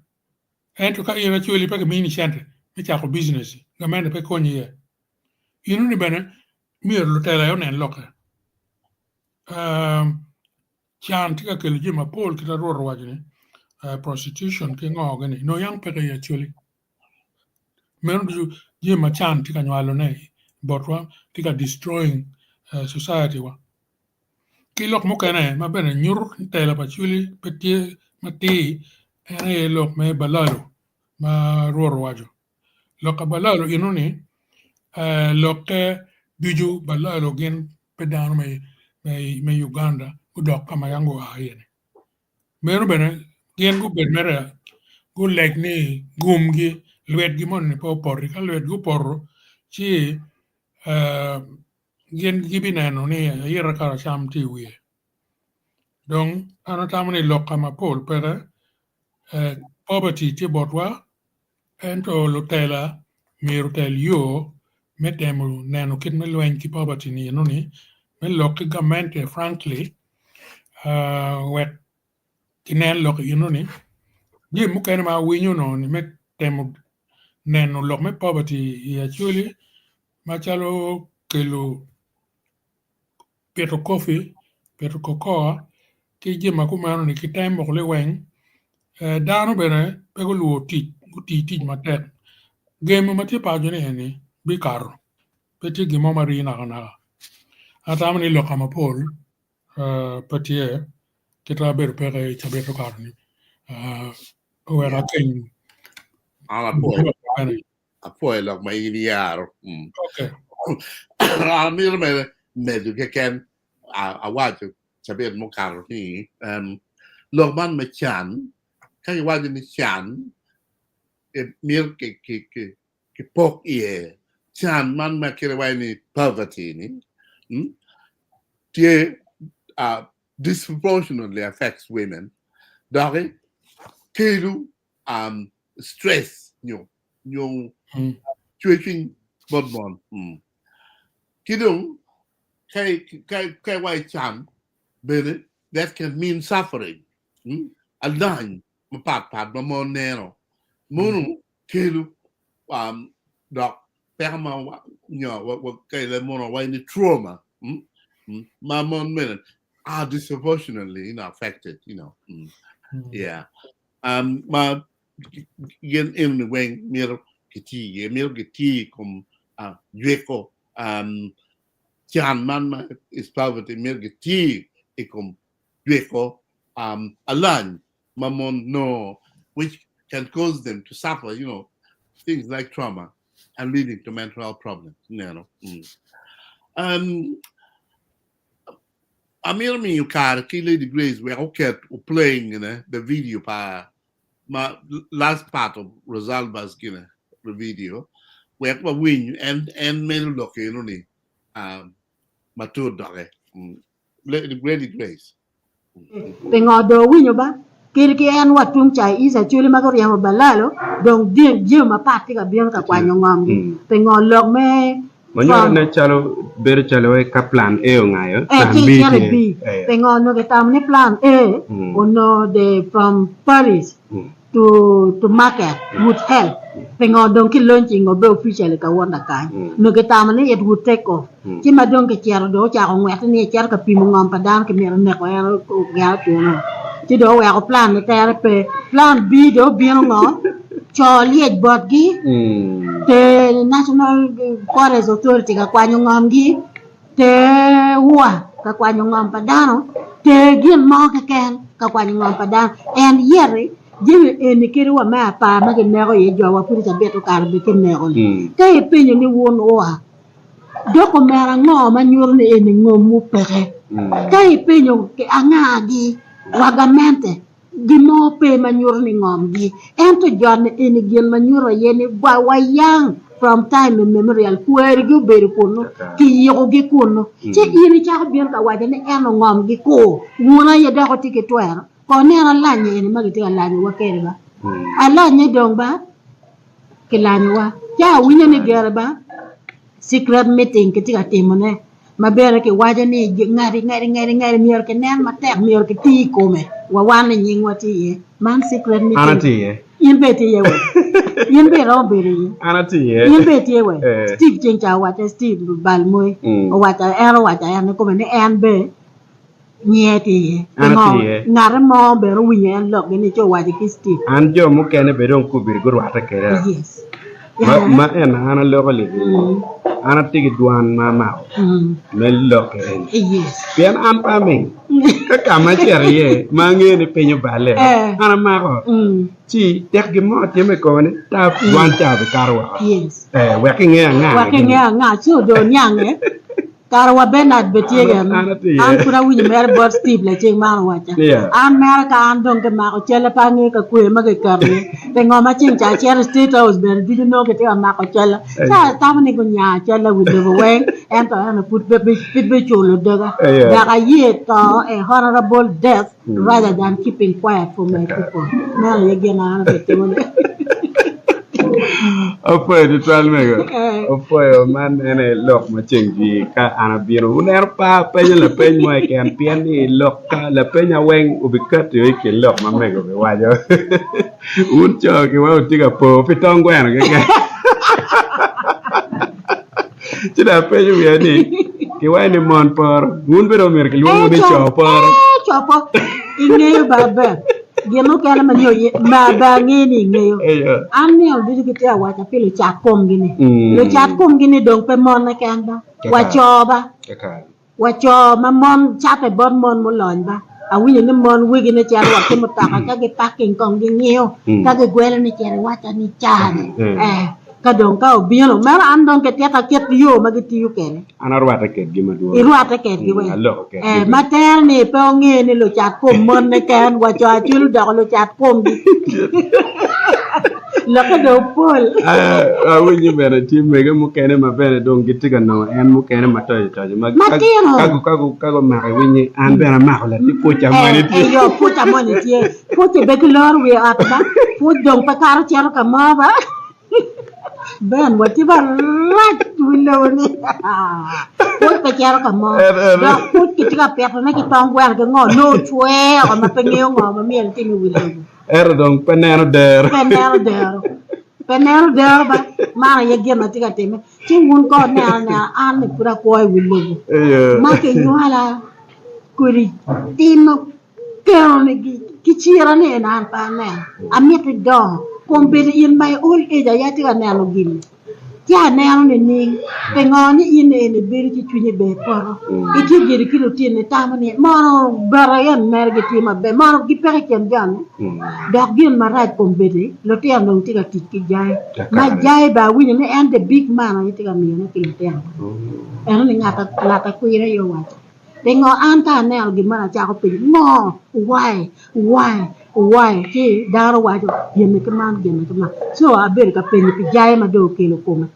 Ento ka in actually pe kimini cente me cako business, gamente pe konyi iye. Enoni bene myero lutela onen lokke. Can tye ka kelo jami mapol kit ma Rwot owaco ni prostitution ki ngo gini nongo yam peke i Acholi. Meno ducu jami ma can tye ka nywalone botwa tye ka destroying society wa. Ki lok mukene ma bene nyuto ni tela pa Acholi pe tye matir en aye lok me balalo ma Rwot owaco. Lok pa balalo eno-ni lokke ducu balalo gin pe dano me Uganda gudok ka ma yam gua iye-ni. Meno bene gin gubed mere guleg ni gumgi lwetgi moni pe opoti ka lwetgi opoto ci gin gibineno ni ayita karacam tye i wiye. Dong an atamo ni lok ka mapol peke poverty tye botwa ento lutela myero otel yo me temo neno kit me lweny ki poverty ni enoni me lok ki gamente frankly wek kinen lok enoni jami mukene ma awinyo onongo ni me temo neno lok me poverty i Acholi macalo kelo pito kopi, pito kokoa ki jami ma kumeno ni ki tem moko liweng dano bene pe gulwor tic guti tic matek gemo ma tye paco ni eni bikato pe tye gin mo ma rii nakanaka atamo ni lok ka mapol pe tye kit ma abedo peke i cabit mukato ni oweko akeng Apwoyo lok ma in iyaro. Okay. Amito mere medo keken awaco cabit mukato ni lok man me can ka kiwaco ni can mito kipok iye can man ma kite waco ni poverty ni tye disproportionately affects women doki kelo stress nyo nyo cwercwiny bot mon. Ki dong ka ka iwaco can bene that can mean suffering alany mapat pat ma mon neno mono kelo dok peko ma nyo ka ileb mono waco ni trauma ma mon bene are disproportionately you know, affected you know. Yeah. Um, ma gin enoni weng myero kiti iye, myero giti i kom uh, jwiko um, can man ma is poverty, myero giti i kom jwiko um, alany ma mon nongo, which can cause them to suffer, you know, things like trauma and leading to mental health problems. You know. Mm. Um, Amito miyo kare ki Lady Grace wek oket o playing gine the video pa ma last part of Rosalba's gine the video wek wawiny en en medo lok eno ni um, matut doke. Mm. Lady Lady Grace. Pingo do winyo ba? Kadi ki en wa tung ca i East Acholi ma guryemo Balalo dong jami mapat tye ka bino ka kwanyo ngomgi. Pingo lok me Ma nyuto ne calo bedo calo wai ka plan A ongayo, Eh, plan ci B icito i tye. B. Eh. Pingo onongo kitamo ni plan A onongo the from Paris to to market would help. Pingo dong ki launching obe officially ka wot lakany. Onongo kitamo ni it would take off. Ci ma dong kicito dong ocako ngwette ni ecito ka pimo ngom pa dano kimito neko en ogero kunu. Ci dong oweko plan ni tere pe. Plan B dong obino ngo? Co lyec botgi ter National Forest Authority ka kwanyo ngomgi, ter wua ka kwanyo ngom pa dano, ter gin mo keken ka kwanyo ngom pa dano. En yeti jami eni kadi wa me apar ma kineko iye jo wa pud i cabit okato bene kineko-ni. Ka ipenyo ni wun wua, dok omera ango ma nyuto ni eni ngomwu peke? Ka ipenyo angagi wa gamente Gin mo pe ma nyuto ni ngomgi, ento joni eni gin ma nyuto aye ni wa wayang from time immemorial kwarigi obedo kunu, kiyikogi kunu. Ci in icako bino ka waco ni ento ngomgi kur, wun aye dok wutye ki twero. Ko nen alanye eni ma gitye ka lanyowa kwede ba. Alanye dong ba kilanyowa. Ca awinyo ni gire ba secret meeting kitye ka timone. ma bene kiwaco ni ngati ngati ngati ngati myero kinen matek myero kiti i kome wa wan ni nyingwa tye iye man secret An meeting atye iye. in be itye iye we in be iromo bedo iye An atye iye. in be itye we Eh. Steve ceng ca owacca Steve Balmoy Mm. owacca en owacca en kikome ni en be nyinge tye iye An pingo atye iye. ngate mo bene owinyo en lokgi ni ci owaco ki Steve An jo mukene bene dong kubiri gurwatte kweda. yes. Ma en an aloko liking, an atye ki dwan ma amako me lokke eni. Pien an pe aming. Ka ka ma acito iye ma angeyo ni piny oballe, an amako. Ci tek gin mo otimme i kome ni ta dwan ca obikato woko. Wek inge anga. Wek inge anga. Ci odong niange. Kara wa Bernard be tye An kene. an atye An iye. pud awinyo mere bot Steve laceng man owacca. Yeah. An mere ka an dong kimako celle pe angeyo ka kwer ma kiketo iye. Pingo ma ceng ca acito i State House bene ducu nongo kitye ka mako cella. Ca Yeah. atamo ni gunya cella wi lobo weng ento eno pud pe pe biculo doga. Yeah. Dok aye to a honorable death rather than keeping quiet for my Kakare. people. Meno aye gin ma an abitimone. Apwoyo tutwal mego. Eh. Opwoyo man en aye lok ma ceng jwi ka an abino. Wuneno pe apenyo lapeny mo keken pien ni lok ka lapenya weng obikati i kin lok ma mego obiwaco. Wun co ki weng wutye ka po pi tong gweno keken. Ci dong apenyo wiya ni, kiwaco ni mon poro, wun bene omyero kilwongwu ni co poro. Eh, co poro. Ingeyo ba ber. Gin mukene ma nyo ma ba angeyo ni ingeyo. Eyo. An nino ducu gitye ka waca pi lucat komgi ni. Mm. Lucat komgi ni dong pe mon keken ba, wa Kakare. co ba. Kakare. Wa co ma mon cate bot mon mulony ba. Awinyo ni mon wegine cito wa ki mutoka ka gi parking kong gingiyo Mm. ka gigwelo ni cit iwaca ni cani. Mm. Eh, ka dong ka obino meno an dong kitita kit yo ma gitiyo kwede. An arwatte kedgi madwong. Irwatte kedgi weng. Aloko kedgi Eh, bene. ma tere ni pe onge ni lucat kom mon keken wa co acwel odoko lucat komgi. Lokke dong pol. Eh, awinyo bene tye mege mukene ma bene dong gitye ka nongo en mukene ma toco toco ma ka Matino. ka ka ka gumako iwinyi an bene amako latin puca moni Eh, tye. eh, yo puca moni tye. Puc be giloro wiye ot ba. Puc dong pe kato cito ka mo ba. Ben watye marac wi lobo ni pwod pe cito ka mo dok pwod kitye ka pitone ki tong gweno ki ngo nongo ocwer oko ma pe ngeyo ngo ma myero etim i wi lobo. Ento dong pe neno dero. Pe neno dero. Pe neno dero ba man aye gin ma tye ka timme. Ci wun ko wuneno anena an ni pud akwo i wi lobo ma kinywala kodi tim Keno ni kicira ni en an pe aneno, amiti dongo. Kombeddi in my old age aye atye ka neno gin-ni, ci aneno nining? Pingo ni in eni ibedo ci cwinyi ber poto? Itye giri ki lutinni itamo ni mono bene en mere gitye maber, mono gipeke i kin joni? Dok gin marac kombeddi lutino dong tye ka tic ki jai, ma jai bene awinyo ni en the big man aye tye ka miyone ki lutino. Eno ni ngat akwir aye owaco. Pingo an ka aneno gin moni acako penyo ngo? Why? Why? Why? Ci dano waco gin-ni ki man gin-ni ki man. Co abedo ka penyo pi jai ma dong okelo kome.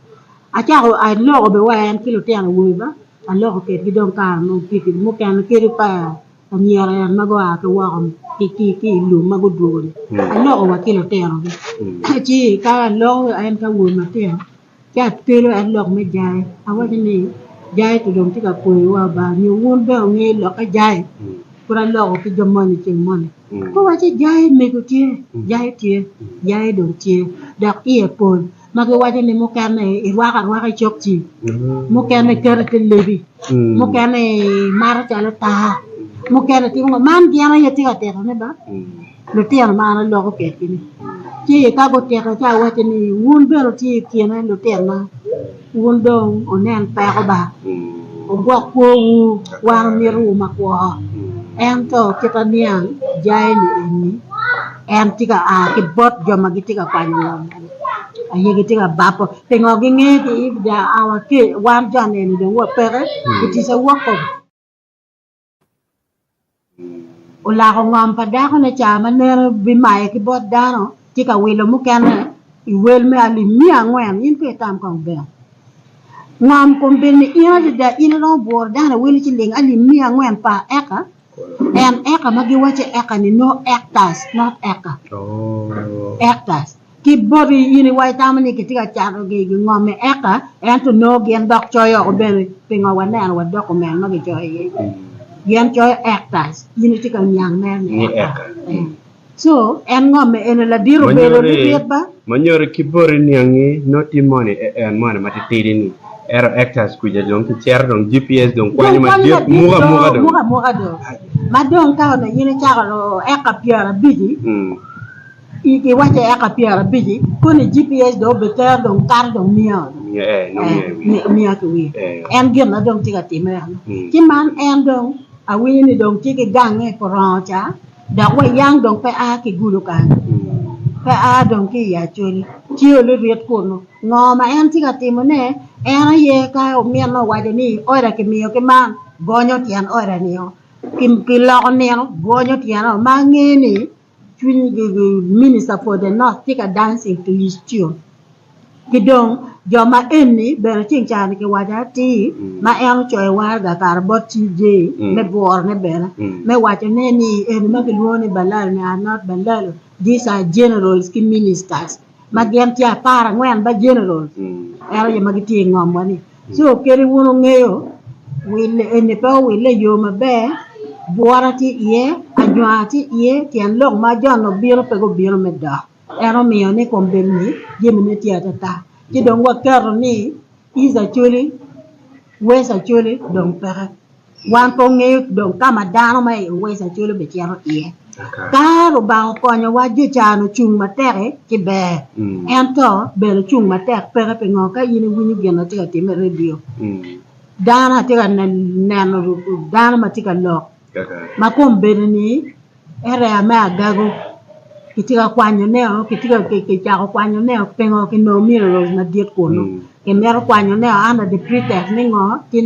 Acako aloko bene wa en ki lutino awobe ba, aloko kedgi dong kare mo ogik mukene kadi pa anyira en ma gua ki woko ki i lum ma gudwogo-ni aloko wa ki lutinogi. Ci ka aloko en ki awobe matino Ci akelo en lok me jai, awaco ni, Jai to dong tye ka kweyowa ba, nyo wun bene wungeyo lokke jai? Pud aloko ki jo moni ceng moni. Guwacci, Jai mego tye, jai tye, jai dong tye, dok iye pol. Ma giwaco ni mukene irwako arwaka i cokci, mukene iketo i te lebi, mukene imato calo taa, mukene itimo ngo. Man gin aye tye ka titone ba. Lutino ma an aloko kwedgi-ni, ci ka gutito ci awacce ni, 'Wun bene wutye i kine lutinona, wun dong wunen peko ba, wugwok kwowu, wan wamitowu makwo. Ento kit aniang jai-ni eni, en tye ka a ki bot jo ma gitye ka kwanyo ngom eni aye gitye ka babo. Pingo gingeyo ki wan jo-ni eni dong wapeke, it is a work of. Olako ngom pa dakone ca ma neno bimaye ki bot dano tye ka wilo mukene i wel me alip miya angwen in pe itam kong ber ngom kombeddi ni in adada in iromo buro dano iwilo ciling alip miya angwen pa eka en eka ma giwaco eka ni nongo hectares not eka hectares. Ki boti in iwaco itamo ni kitye ka cato ngom i eka ento nongo gin dok coyo oko bene pingo waneno wa document ma kicoyo iye gin coyo hectares in itye ka niang mere ni eka so en ngom eni ladit obedo libit ba. Ma nyuto ki boti niangi nongo tye moni en moni ma titidi ni ento hectares kuca dong kicito dong GPS dong kwanyo madit muko amuka dong. Muko amuka dong ma dong ka onongo in icako eka pyerabici. Iwaco eka pyerabici koni GPS dong obitero dong kato dong miya miya ki wiye. En gin ma dong tye ka timme eno. Ci man en dong awinyo ni dong tye ki gange i Purongo ca dok wa yang dong pe a ki Gulu kany pe a dong ki i Acholi tye olurit kunu. Ngo ma en tye ka timone? En aye ka ominne owaco ni oda kimiyo ki man gonyo tyen oda nio kiloko nino gonyo tyene ma ange ni cwiny minister for the north tye ka dancing to his tune ki dong jo ma eni bene ceng ca ni kiwaco atir ma en ocoyo waraga kare bot CJ me bworo ne bene me waco ne ni eni ma kilwongo ni balalo ni are not balalo these are generals ki ministers ma gin tye aparangwen ba generals en aye ma gitye i ngomwa ni ci kadi wun wungeyo wille eni pe owille i yo maber bwura tye iye anywar tye iye tyen lok ma jo-ni obino pe gubino me dok en omiyo ni kombeddi jamine tye atata ci dong waketo ni East Acholi West Acholi dong peke. Wan pe wangeyo dong ka ma dano ma i West Acholi obicito iye. Ka Lubanga okonyowa jo ca ni ocung matek-ki, ci ber. Ento bene cung matek peke pingo ka in iwinyo gin ma tye ka timme i redio, dano atye ka neno dano ma tye ka lok ma kombeddi-ni Area me agago kitye ka kwanyoneo kicako kwanyoneo pingo kinongo minerals madit kunu kimito kwanyoneo under the pretext ni ngo tye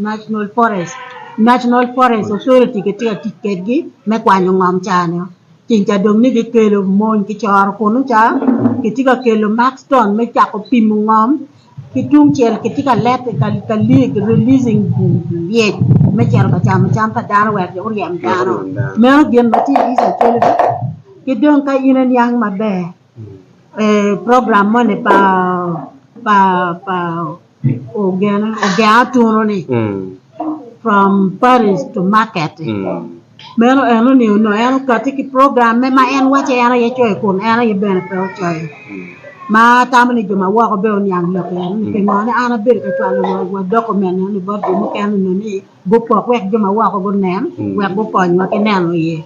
national forest national forest authority kitye ka tic kwedgi me kwanyo ngom ca-ni ceng ca dong ni kikelo mony kicoro kunu ca kitye ka kelo maxton me cako pimo ngom. Ki tungcel, kitye ka lette ka releasing lyec me cito ka camo cam pa dano wek oryem dano. Meno gin ma tye i East Acholi ki dong ka in iniang maber program moni pa Ogenga Otunu-ni from Paris to market Meno enoni onongo en okatti ki programme ma en waco en aye coyo kun en aye bene pe ocoyo. Ma atamo ni jo ma woko bene oniang lok enoni pingo ni an abedo ka cwalo wa document enoni bot jo mukene onongo ni gupok wek jo ma woko gunen wek gukonywa ki neno iye.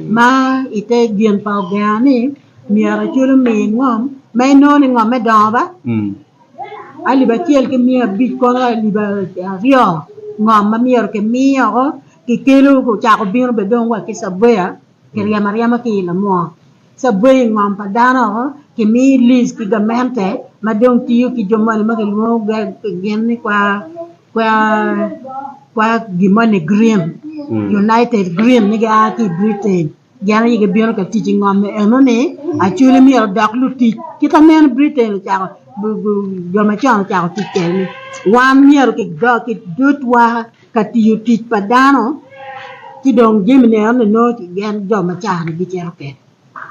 Ma ite gin pa ogenga ni myero acwalo omi ngom ma inongo ni ngomme dongo ba alip acel ki miya abic kono alip aryo ngom ma myero kimi oko Kikelo ocako bino bene dong wa ki cabweya kiryemo aryema ki i lamwor. Cabweya i ngom pa dano oko kimiyo lease ki gamente ma dong tiyo ki jo moni ma kilwongo gin ni kwa kwa gin moni green united green ni gia ki i Britain gin aye gibino ka tic i ngom enoni actually myero odok lutic kit ma meno Britain ocako jo macon ocako tic kwede ni wan myero kidotwa ka tiyo tic pa dano ci dong jami-ni enoni nongo gin jo ma caa-ni gicito kwede.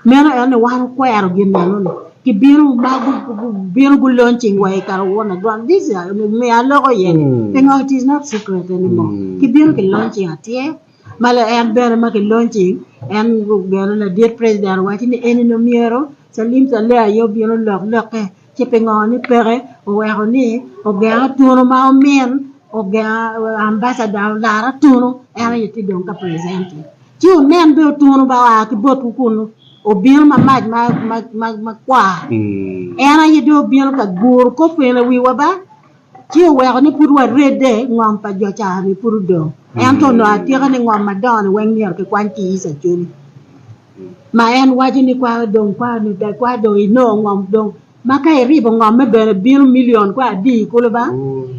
Meno en ni wan okwero gin enoni gibino ma gubino gulaunching wa i Karawona ground this is miyo aloko iye ni pingo it is not secret anymore gibino ki launching atyer ma en bene ma ki launching en bene ladit president owaco ni eni ni myero Salim Saleh aye obin olok lokke Ci pingo ni peke oweko ni ogengo tunu ma omin ogengo ambassador olara tunu en aye tye dong ka present-ti. Ci wunen bene otunu ba oa ki botwu kunu obino ma mac makwar en aye dong obino ka guro kor pwene wiwa ba ci oweko ni pud waredde ngom pa jo ca-ni pud odong ento onongo atika ni ngom madongo-ni weng myero kikwany ki i East Acholi. Ma en waco ni kwa dong kwa kwa dong inongo ngom dong ma ka iribo ngomme bene bino million kwa adi kulu ba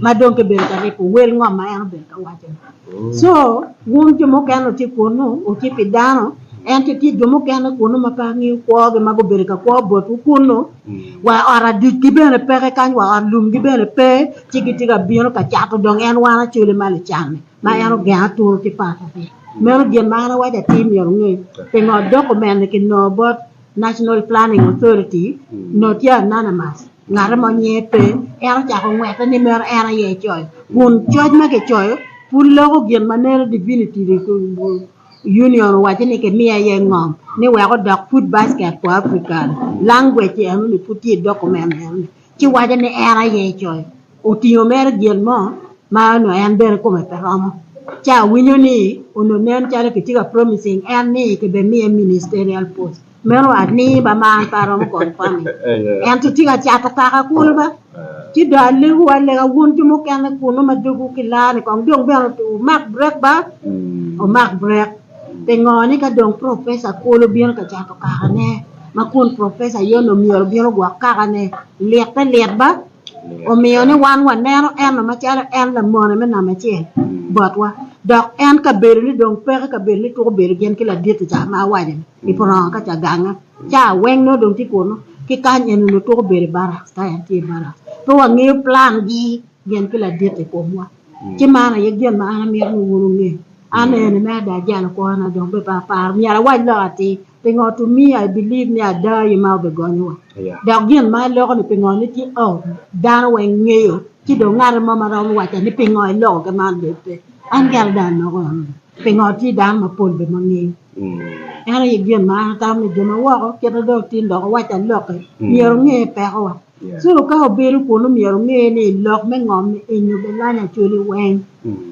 ma dong kibedo ka ribo wel ngom ma en obedo ka waco ni. So wun jo mukene wutye kunu wutye pi dano ento tye jo mukene kunu ma pe angeyo kwogi ma gubedo ka kwo botwu kunu wa ot aducgi bene peke kany wa ot lumgi bene pe ci gitye ka bino ka cato dong en wan Acholi ma lucan-ni. ma en ogengo aturo ki pat-ti. Meno gin ma an awaco atir myero wunge. Pingo document-ni kinongo bot National Planning Authority nongo tye anonymous, ngate mo nyinge pe, en ocako ngwete ni meno en aye ecoyo. Kun coc ma kicoyo pud loko gin ma neno Divinity Union owaco ni kimiyo aye ngom ni wek odok food basket for Africa language enoni pud tye i document enoni. ci waco ni en aye ecoyo. Otingo mere gin mo ma onongo en bene kome pe romo. Ca awinyo ni onongo nen calo kitye ka promising en ni kibimiye ministerial post. Meno ani ba ma an pe aromo goyo kwan-ni. Ento tye ka cato kaka kulu ba. Ci dong alegowu alega wun jo mukene kunnu ma dogwu ki laa-ni kong dong bene wumak brek ba, wumak brek. Pingo ni ka dong profesa kulu bino ka cato kakane ma kun profesa aye onongo myero obin ogwok kakane, litte lit ba? Omiyo ni wan waneno eno macalo en lamone me namba acel botwa, dok en kabedo ni dong peke kabedo ni tuko bedo gin ki ladit-ti ca ma awaco ni i purongo ka ca ganga ca weng nongo dong tye kunu ki kany eni nongo tuko bedo i barracks ka en tye i barracks pe wangeyo plan gi gin ki ladit-ti i komwa ci man aye gin ma an amito ni wun wunge an eni me ada ajalo kwona dong bene pe aparo myero awac lok atir Pingo to me I believe ni ada aye ma obigonyowa. Dok gin ma aloko ni pingo ni tye oh dano weng ngeyo ci dong ngate mo ma romo waca ni pingo iloko ki man bene pe. An gire dong aloko eno ni pingo tye dano mapol bene ma ngeyo. En aye gin ma an atamo ni jo ma woko kite dong tin dok owaca loki myero onge pekowa. So ka obedo kunu myero onge ni lok me ngom ni enyo be lany Acholi weng.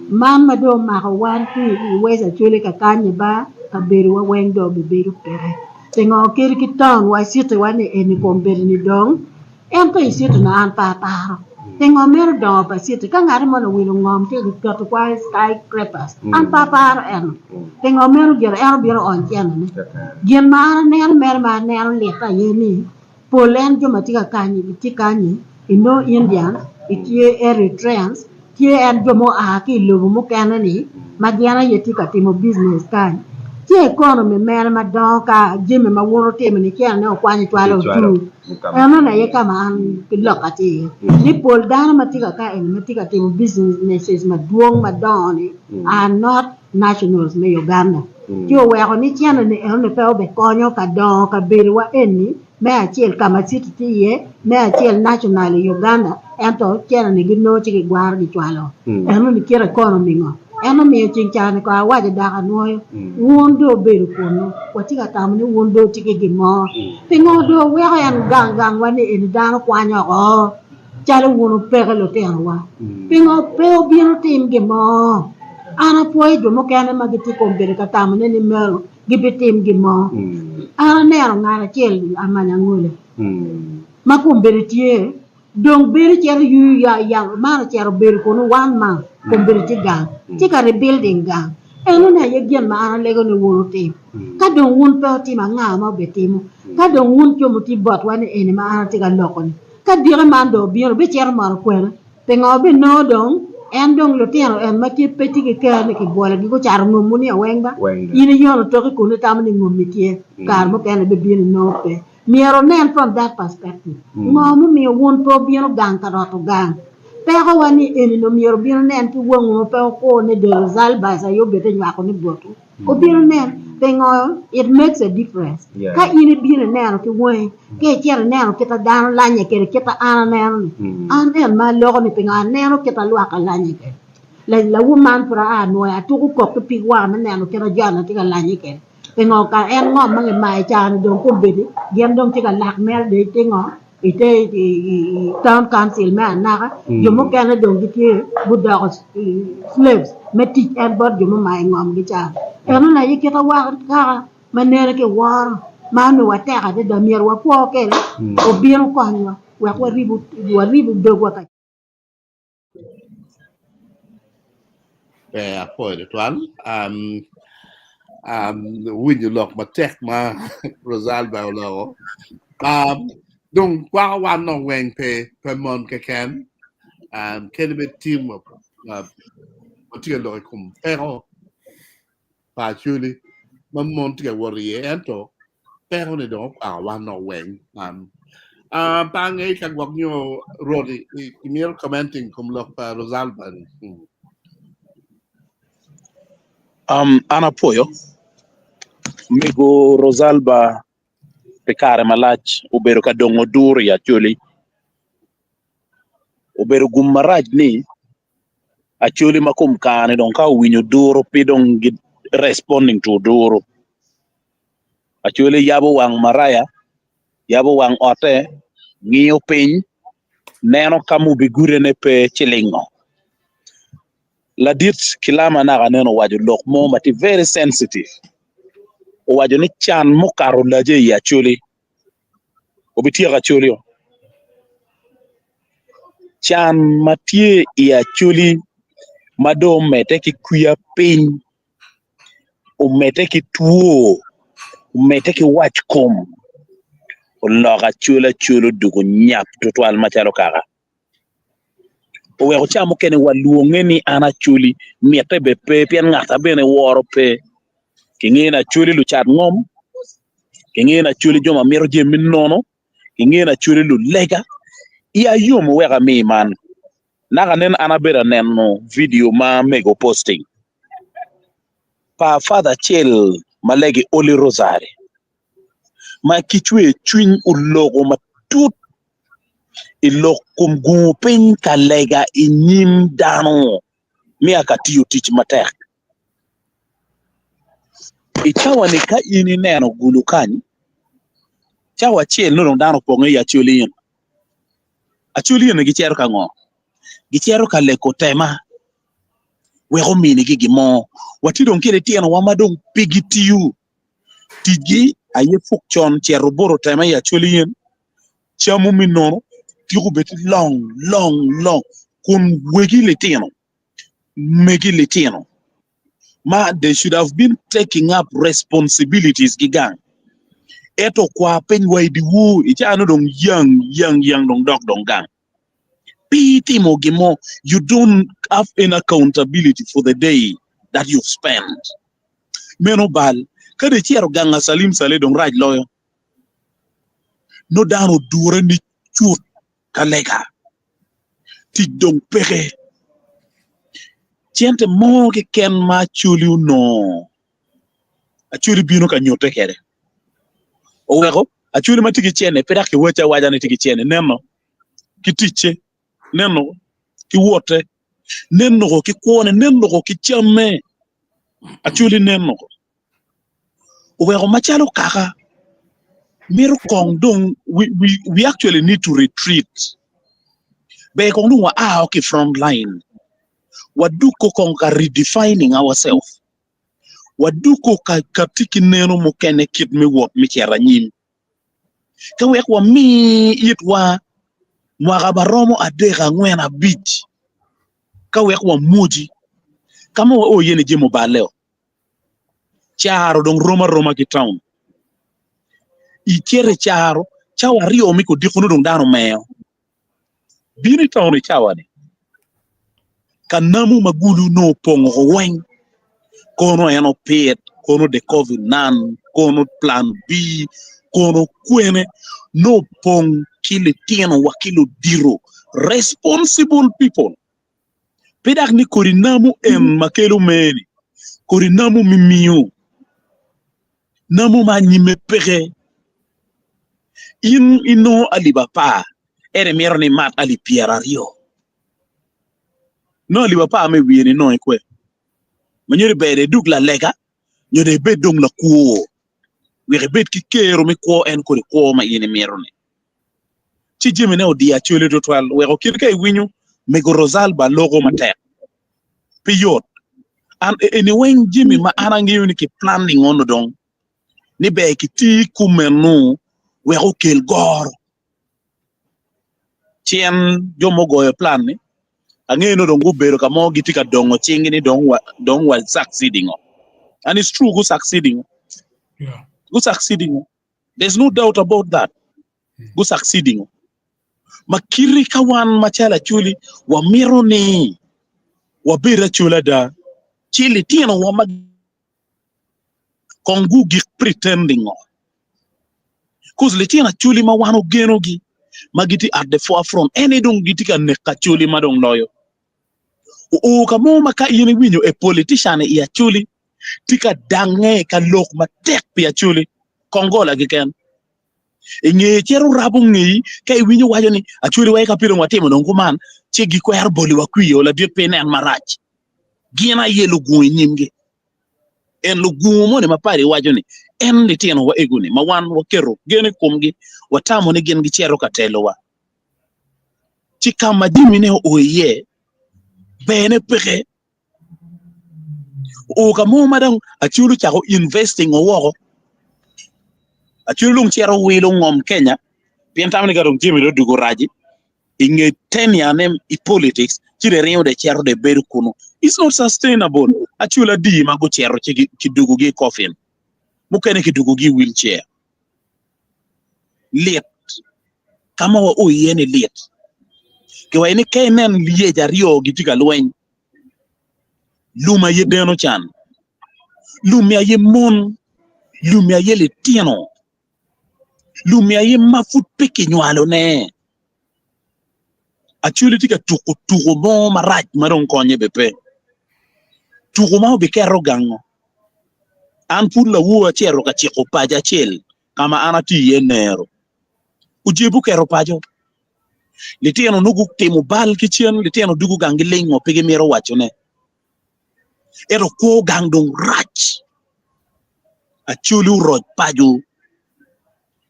Man ma dong omako wan ki i West Acholi kakany ni ba kabedo wa weng dong obibedo peke. Pingo kadi ki town wa city wa ni eni kombeddi ni dong ento i city na an pe aparo. Pingo meno dongo pa city ka ngati moni owilo ngom ci oketo kwa sky scrapers an pe aparo eno. Pingo meno gire en obino oony cene ne. Gin ma an aneno mere ma aneno litte aye ni Pol en jo ma tye ka kanyi gitye kanyi, inongo Indians, itye Eritreans, tye en jo ma oa ki i lobo mukene ni ma gin aye tye ka timo business kany. Ci economy mere ma dongo ka jami ma wun wutimo ni cene ne wukwanyo cwalo otur. Eno ni aye ka ma an ki lokka tye iye ni pol dano ma tye ka ka eni ma tye ka timo businesses madwong madongo ni are not nationals me Uganda ci oweko ni cene ni eno ni pe obikonyo ka dongo kabedo wa eni me acel kama city tye iye me acel national i Uganda ento cene ni ginongo ci gigwaro gicwalo eno ni kit economy ngo en omiyo ceng ca ni kono awaco dok anwoyo wun dong wubedo kunu watye ka tamo ni wun dong wutye ki gin mo pingo dong wuweko en gang gang wa ni eni dano kwanyo oko Calo wun wupeke lutinowa, pingo pe wubino wutim gin mo? An apwoyo jo mukene ma gitye kombeddi ka tamone ni meno gibitim gin mo. An aneno ngat acel amanyangole ma kombeddi tye dong bedo cito yuyo yamo man ocito obedo kunu one month kombeddi tye gang tye ka rebuilding gang. Enoni aye gin ma an alego ni wun wutim. Ka dong wun pe wutimo anga ma obitimo? Ka dong wun jo mutye botwa ni eni ma an atye ka loko-ni, Ka diki man dong obino, bicito mono kwene? Pingo obinongo dong en dong lutino en ma tye pe tye ki ker ni kibwologi gucato ngomwu ni aweng ba? In iyono toki kun itamo ni ngommi tye, kare mukene ibibino inongo pe. Myero wunen from that perspective. Ngo mumiyo wun pe wubino gang ka roto gang? Peko wa ni eni ni myero wubin wunen ki wangwu ma pe wukur ni the Rosalbas aye obed nywako ni botwu. Obino nen pingo it makes a difference ka in ibino ineno ki wangi ka icito ineno kita dano lanye kwede kita an aneno ni an en ma aloko ni pingo aneno kita lwak alanye kwede lawu man pud aa nwoyo atuko kok ki pig wanga me neno kita jona tye ka lanye kwede pingo ka en ngom ma kimayo cani dong kombeddi gin dong tye ka lak mere dong ite ngo ite town council me anaka jo mukene dong gitye gudoko slaves me tic en bot jo mumayo ngomgi ca enoni aye kit kaka ma nene ki woro ma onongo watek adada myero wakwo kwede obin okonywa wek waribu dogwa kacel. Ber apwoyo tutwal. Um, um, winyo lok matek ma Rosalba oloko. Um, dong kwako wan nong weng pe pe mon keken. Um, kadi bed tim uh, watye ka lok i kom peko pa Acholi ma mon tye ka wot iye ento peko ni dong okwako wan dong weng. Um, uh, pe angeyo ka gwok nyo Rwot imito commenting kom lok pa Rosalba ni. Hmm. Um, an apwoyo mego Rosalba pi kare malac obedo ka dongo dur i Acholi. Obedo gum marac ni Acholi ma kom kare-ni dong ka owinyo duru pe dong gi responding to duru. Acholi yabo wang maraya, yabo wang otte, ngiyo piny, neno ka ma obigudene pe ci lingo. Ladit Kilama naka nen owaco lok mo ma tye very sensitive. Owaco ni can mukato lace i Acholi obityeko Acholi o. Can ma tye i Acholi ma dong omedde ki kwiya piny, omedde ki two, omedde ki wac kom, oloko Acholi Acholi odoko nyap tutwal macalo kaka. Oweko ca mukene walwonge ni an Acholi mitte bene pe pien ngata bene woro pe. Kingeyo ni Acholi lucat ngom, kingeyo ni Acholi jo ma mito jami me nono, kingeyo ni Acholi lulega. Iya yom wek ami man. Naka nen an abedo aneno vidio ma mego posting pa father acel ma lego i Holy Rosary. ma ki cwer cwiny oloko matut i lok kom gungu piny ka lega i nyim dano me ka tiyo tic matek. I cawa-ni ka in ineno gulu kany, cawa acel nongo dong dano oponge i Acholi Inn. Acholi eni gicito ka ngo? Gicito ka lego tema wek ominigi gin mo. Watye dong ki litinowa ma dong pe gitiyo. Ticgi aye puk con cito bot otema i Acholi in, camo me nono, tiko bed long long long kun wegi litino, megi litino ma they should have been taking up responsibilities gi gang ento kwa piny wa i dyewor i caa nongo dong yang yang yang dong dok dong gang pi itimo gin mo you don't have any accountability for the day that you've spent. Meno bal. Ka dong icito gang a Salim Saleh dong rac loyo. Nongo dano odure ni cut ka lega. Tic dong peke. Cente mo keken ma Acholi onongo, Acholi bino ka nyute kwede. Oweko Acholi ma tye ki cente pe dok kiwaco awaca ni tye ki cente. Neno ki ticce, neno ki wotte. Nen loko ki kwone, nen loko ki camme. Actually nen loko. Oweko macalo kaka, mito kong dong, we, we, we actually need to retreat. Ber kong dong waa ki front line. Waduko kong ka redefining ourselves. Waduko ka kati ki neno mukene kit me wot me cito anyim. Ka wek wami itwa mwaka ma romo adek, angwen, abic, ka wek wamwoji ka ma wao iye ni jami oballe-o. Caro dong rom aroma ki taun. Icito i caro, cawa aryo me kodiko nongo dong dano omeo. Bino i taun i cawa-ni, ka namu ma gulu nongo opongo weng, kono en opit, kono The Covenant, kono Plan B, kono kwene, nongo opong ki litino wa ki ludito, responsible people. Pe dok ni kodi namu en ma kelo meri, kodi namu me miyo, namu ma anyimme peke. In inongo alip apar, ento imito ni imat alip pyeraryo. Nongo alip apar ma i wiye-ni inongo ikwe. Ma nyuto ni ber dong idug lalega nyo dong ibed dong lakwo wek ibed ki kero me kwo en kodi kwo ma in imito-ni. Ci jamine odiyo Acholi tutwal weko kit ka iwinyo mego Rosalba loko matek pe yot. An eni weng jami ma an angeyo ni ki planning ono dong ni ber ki tii kumeno wek okel goro. Ci en jo ma ogoyo plan ni angeyo ni dong gubedo ka mo gitye ka dongo cinggi ni dong wa dong wa succeeding o. And it's true gu succeeding o. Yeah. Gu succeeding o. There's no doubt about that. Gu succeeding o. Ma kiti ka wan macalo Acholi wamito ni wabed Acholi ada, ci litinowa ma kong gugik pretending o. Cause litino Acholi ma wan ogenogi ma gitye at the forefront en aye dong gitye ka neko Acholi ma dong loyo. Oo ka mo ma ka in iwinyo a politician i Acholi tye ka dange ka lok matek pi Acholi, kong gola keken. I ngeye cito rabo ngeyi ka iwinyo waco ni Acholi wa eka pe dong watimo dong kuman ci gikwero boliwa kwio ladit pe inen marac. Gin aye lugungo i nyimgi. En lugungo moni ma padi waco ni en litino wa ego ni ma wan waketo gen i komgi watamo ni gin gicito ka telowa. Ci ka ma jamine oo iye berne peke. Oo ka mo ma dong Acholi ocako investing o woko. Acholi dong cito wilo ngom Kenya pien tamo ni ka dong jami dong odwogo raci i nge tenure ne i politics ci dong ringo dong cito dong bedo kunu. It's not sustainable. Acholi adi ma gucito ci kidwogogi i coffin mukene kidwogogi i wheelchair. Lit ka ma wao iye ni lit. Kiwaco ni ka inen lyec aryo gitye ka lweny lum aye deno can, lum aye mon, lum aye litino, lum aye ma pud pe kinywalone. Acholi tye ka tuko tuko mo marac ma dong konye bene pe. Tuko ma obiketo gango. An pud lawor acito ka ciko paco acel ka ma an atye iye nero. Ojeb oketo paco. Litino nongo gutimo bal ki cen, litino dugo gang gilingo pe gimito wacone. Ento kwo gang dong rac. Acholi oroc paco.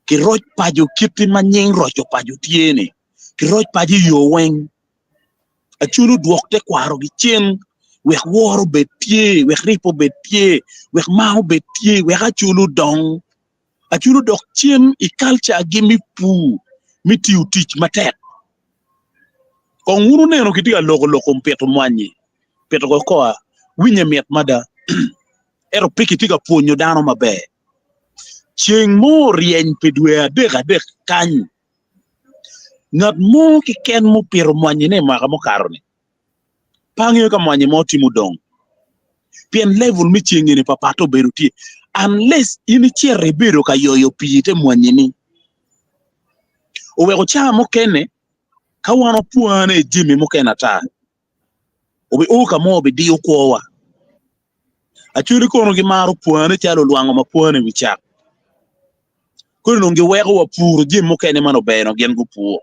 Kiroc paco kiti ma nying roco paco tye-ni. Kiroc paco i yo weng. Acholi odwok tekwarogi cen wek woro obed tye, wek ripo obed tye, wek mar obed tye, wek Acholi odong. Acholi odok cen i kalcagi me pur me tiyo tic matek. Kong wun wuneno kitye ka loko lok kom pito mwanyi, pito kokoa, winye mit mada ento pe kitye ka pwonyo dano maber. Ceng mo oryeny pi dwe adek adek kany, ngat mo keken mupito mwanyine i mwaka mukato-ni Pe angeyo ka mwanyi mo tye mudong pien level me ceng eni papat obedo tye unless in icito ibedo ka yoyo pii ite mwanyi ni oweko caa mukene ka wan wapwane i jami mukene ata obi o ka mo obidiyo kwowa. Acholi kono gimaro pwane calo olwango ma pwane i wi cak koni dong giweko wa puro jami mukene ma nongo ber nongo gin gupur.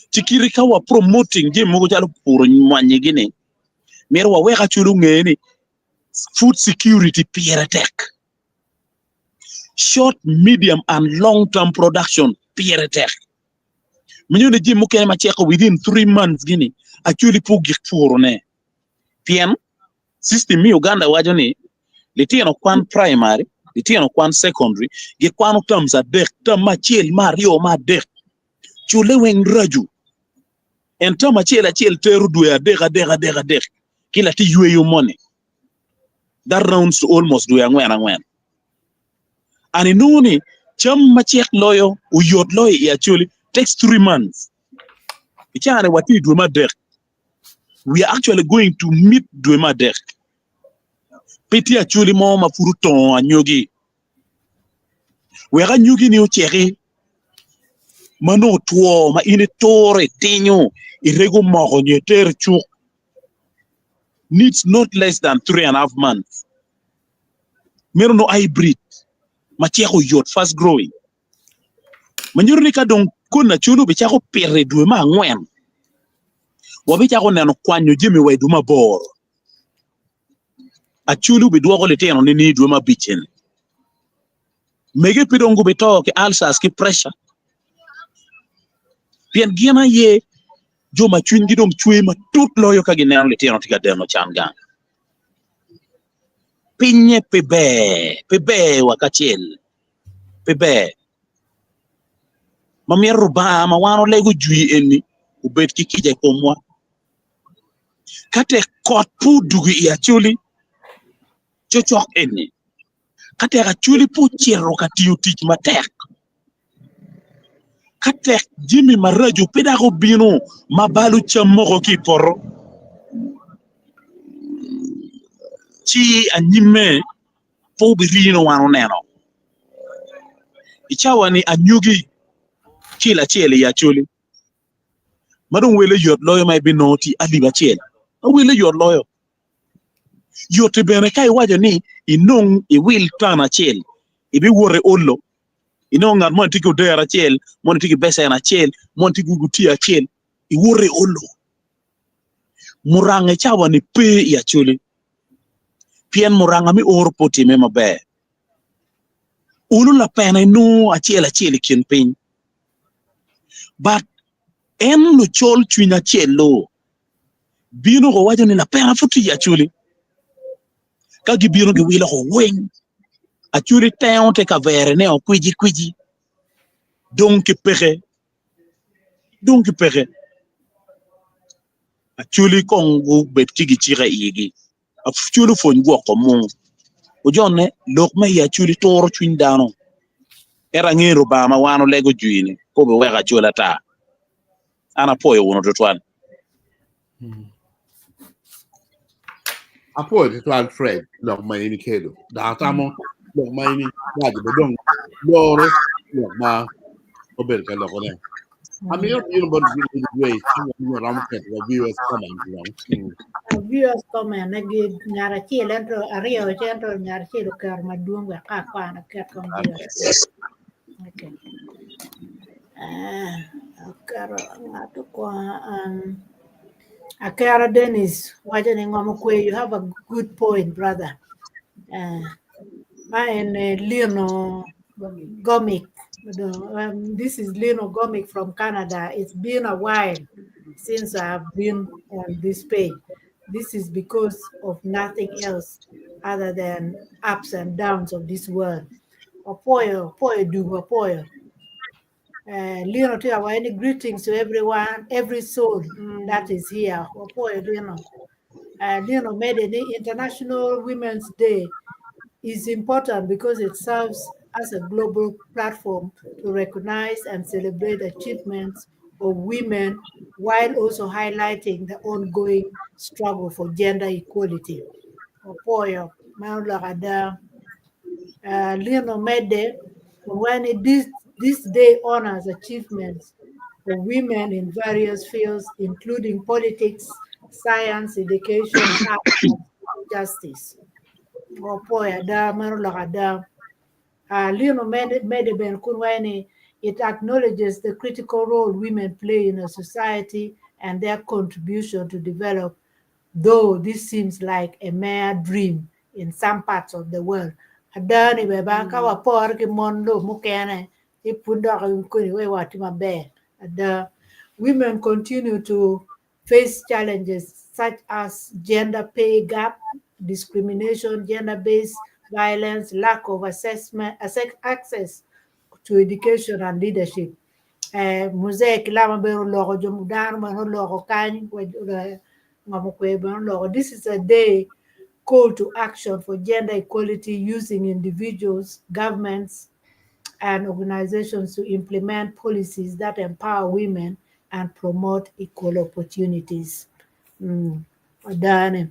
Ci kite ka wa promoting jami mogo calo puro mwanyi gini, myero wawek Acholi onge ni food security pire tek. Short, medium and long term production pire tek. Minyo ni jami mukene ma ceko within 3 months gini Acholi pe ogik puro ne. Pien system me Uganda waco ni litino kwan primary, litino kwan secondary gikwano terms adek, term me acel, me aryo, me adek. Culle weng racu. En tam acel acel tero dwe adek adek adek adek ki lati yweyo moni. That rounds to almost dwe angwen angwen. And inongo ni cam macek loyo oyot loyo i Acholi takes 3 months. I caa-ni watye i dwe me adek. We are actually going to meet dwe me adek. Pe tye Acholi mo ma pud otongo anyogi. Wek anyogi-ni oceki ma nongo otwo ma in ituro itinyo irego moko nyo itero icuk needs not less than 3.5 months meno nongo hybrid ma ceko oyot fast growing ma nyuto ni ka dong koni lacol obicako pito i dwe me angwen wabicako neno kwanyo jami wa i dwe me aboro. Acholi obidwoko litino ni i dwe me abic eni. Mege pe dong gubito ki ulcers ki pressure pien gin aye jo ma cwinygi dong cwer matut loyo ka gineno litino tye ka deno can gang. Pinye pe ber, pe ber wa kacel, pe ber. Ma mito Rubanga ma wan olego jwi eni obed ki kica i komwa. Ka tek kot pe odugo i Acholi cocok eni, ka tek Acholi pe ocito ka tiyo tic matek, ka tek jami maraco pe dok obino ma balo cam moko ki i poto, ci anyimme pe obirino wan oneno. I cawa-ni anyogi acel acel i Acholi ma dong wele yot loyo ma ibinongo tye alip acel ma wele yot loyo. Yotti bene ka iwaco ni inong iwil tan acel ibiwoto iolo inongo ngat moni tye ki odero acel moni tye ki becen acel moni tye ki gutiya acel iwoto iolo. Muranga i cawa-ni pe i Acholi pien muranga me oro pe otimme maber. Olo lapena inongo acel acel i kin piny but en lucol cwiny acel-lu bino ko waco ni lapena pud tye i Acholi ka gibino giwilo ko weng. Acholi tengo te ka verene o kwiji kwiji dong ki peke dong ki peke. Acholi kong gubed ki gicika i igi. Acholi opwony gwoko mung. Ojonne lok me i Acholi turo cwiny dano. Ento angeyo Lubanga ma wan olego jwi-ni pe obiweko Acholi ata. An apwoyo wunu tutwal. Apwoyo tutwal Fred lok ma in ikelo. Dok atamo lok ma in iwaco be dong loro lok ma obedo ka lokone. Amito bino bot Lady Grace ci wan romo keto wa viewers comment dong. Viewers comment ne gi ngat acel ento aryo ci ento ngat acel oketo madwong wek ka akwano aket kong viewers. Okay. Ah, aketo ngat okwongo um, Akera Dennis waco ni ngom okwe you have a good point brother. Uh, ma en eh, Lino Gomic. This is Lino Gomic from Canada. It's been a while since I've been on this page. This is because of nothing else other than ups and downs of this world. Opoyo, opoyo, dugo, opoyo. Lino tye ka waco ni greetings to everyone, every soul that is here. Opoyo Lino. Lino mede ni International Women's Day is important because it serves as a global platform to recognize and celebrate achievements of women while also highlighting the ongoing struggle for gender equality. Opoyo, mano lok ada. Lino medde when it, this day honors achievements of women in various fields, including politics, science, education, art, and justice. Opoyo ada, mano lok ada. Lino mede ben kun waco it acknowledges the critical role women play in a society and their contribution to develop, though this seems like a mere dream in some parts of the world. Ada ni bene ba ka waporo ki mon lobo mukene ci pud dok koni we watye maber. Ada women continue to face challenges such as gender pay gap, discrimination, gender-based violence, lack of assessment, access to education and leadership. Muzee Kilama bene oloko jo dano bene oloko kany ngom okwe bene oloko. This is a day call to action for gender equality using individuals, governments, and organizations to implement policies that empower women and promote equal opportunities. Adane.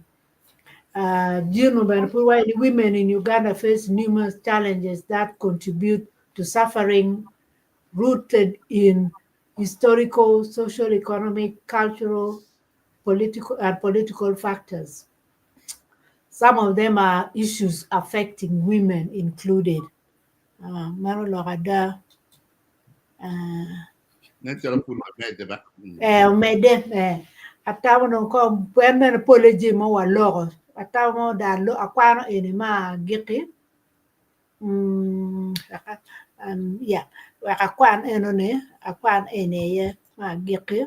Jino bene pud waco ni women in Uganda face numerous challenges that contribute to suffering rooted in historical, social, economic, cultural, political, and political factors. Some of them are issues affecting women included. Mano lok ada. Nen calo pud wamedde ba. Omedde. Atamo dong ko en bene pole jami mo waloko. Atamo da akwano eni ma agikki. Yeah, wek akwan enoni, akwan eni aye ma agikki.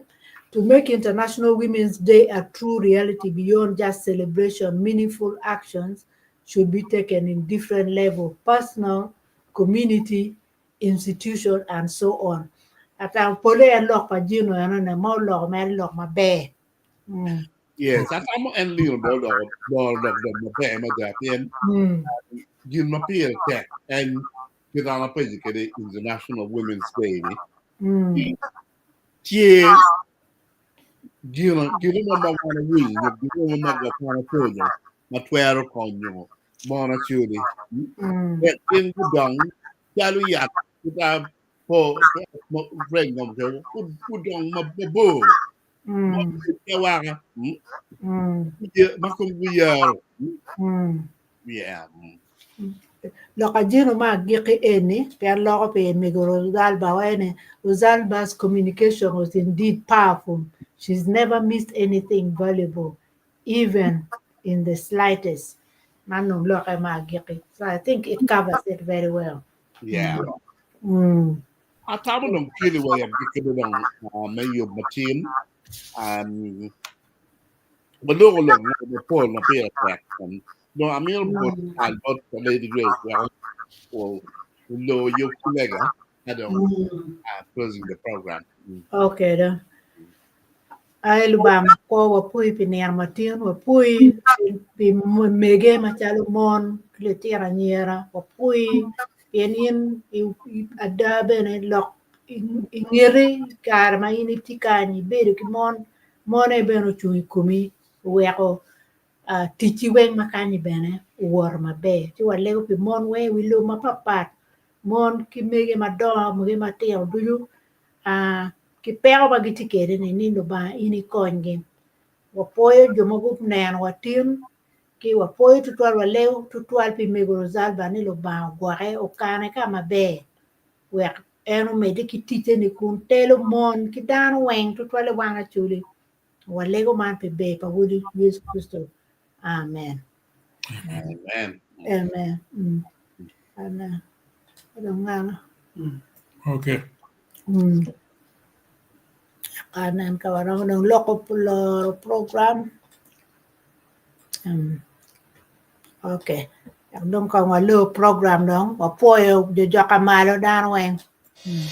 To make International Women's Day a true reality beyond just celebration, meaningful actions should be taken in different levels, personal, community, institution, and so on. Ata pole en lok pa Jino enoni ma oloko mere lok maber. Yes, atamo en lino bo loko loro lok dong maber mada pien gin ma pire tek en kit an apenyo kwede International Women's Day ni tye gin gin mo ma wan awinyo nyo gin mo ma wan apwonyo ma twero konyo mon acoli wek gin gudong calo yat kita po reg ngom ke gudong mabor ma pe waka ma kom guyero yeah. Lok ajino ma agikki eni pien loko pi mego Rosalba waco ni Rosalba's communication was indeed powerful. She's never missed anything valuable even in the slightest. Man dong lokke ma agikki. So I think it covers it very well. Yeah. Atamo dong keli wa agikki dong me yub matin. Waloko lok mapol ma pire tek. Dong amito bot kal bot Lady Grace wek Oloo yub ki lega ka dong closing the program. Okay do. Ai Lubanga makwo wapwoyi pi nino matin, wapwoyi pi mege macalo mon ki litino anyira, wapwoyi pien in ada bene lok ingeti kare ma in itye kany ibedo ki mon, mon aye bene ocung i komi oweko ticci weng ma kanyi bene owoto maber. Ci walego pi mon weng i wi lobo mapatpat, mon ki mege madongo, mege matino ducu ki peko ma gitye kwede-ni ni Lubanga in ikonygi. Wapwoyo jo ma guneno wa tin ki wapwoyo tutwal walego tutwal pi mego Rosalba ni Lubanga ogwoke okane ka maber wek en omedde ki ticce-ni kun telo mon ki dano weng tutwalle wan Acholi. Walego man pi ber pa Wodi Yecu Kricito. Amen. Amen. Amen. Mm. Amen. Dong ngano. Okay. Mm. Anen ka waromo dong loko loro program. Mm. Okay. Dong kong walor program dong wapwoyo jo joka malo dano weng. Mm.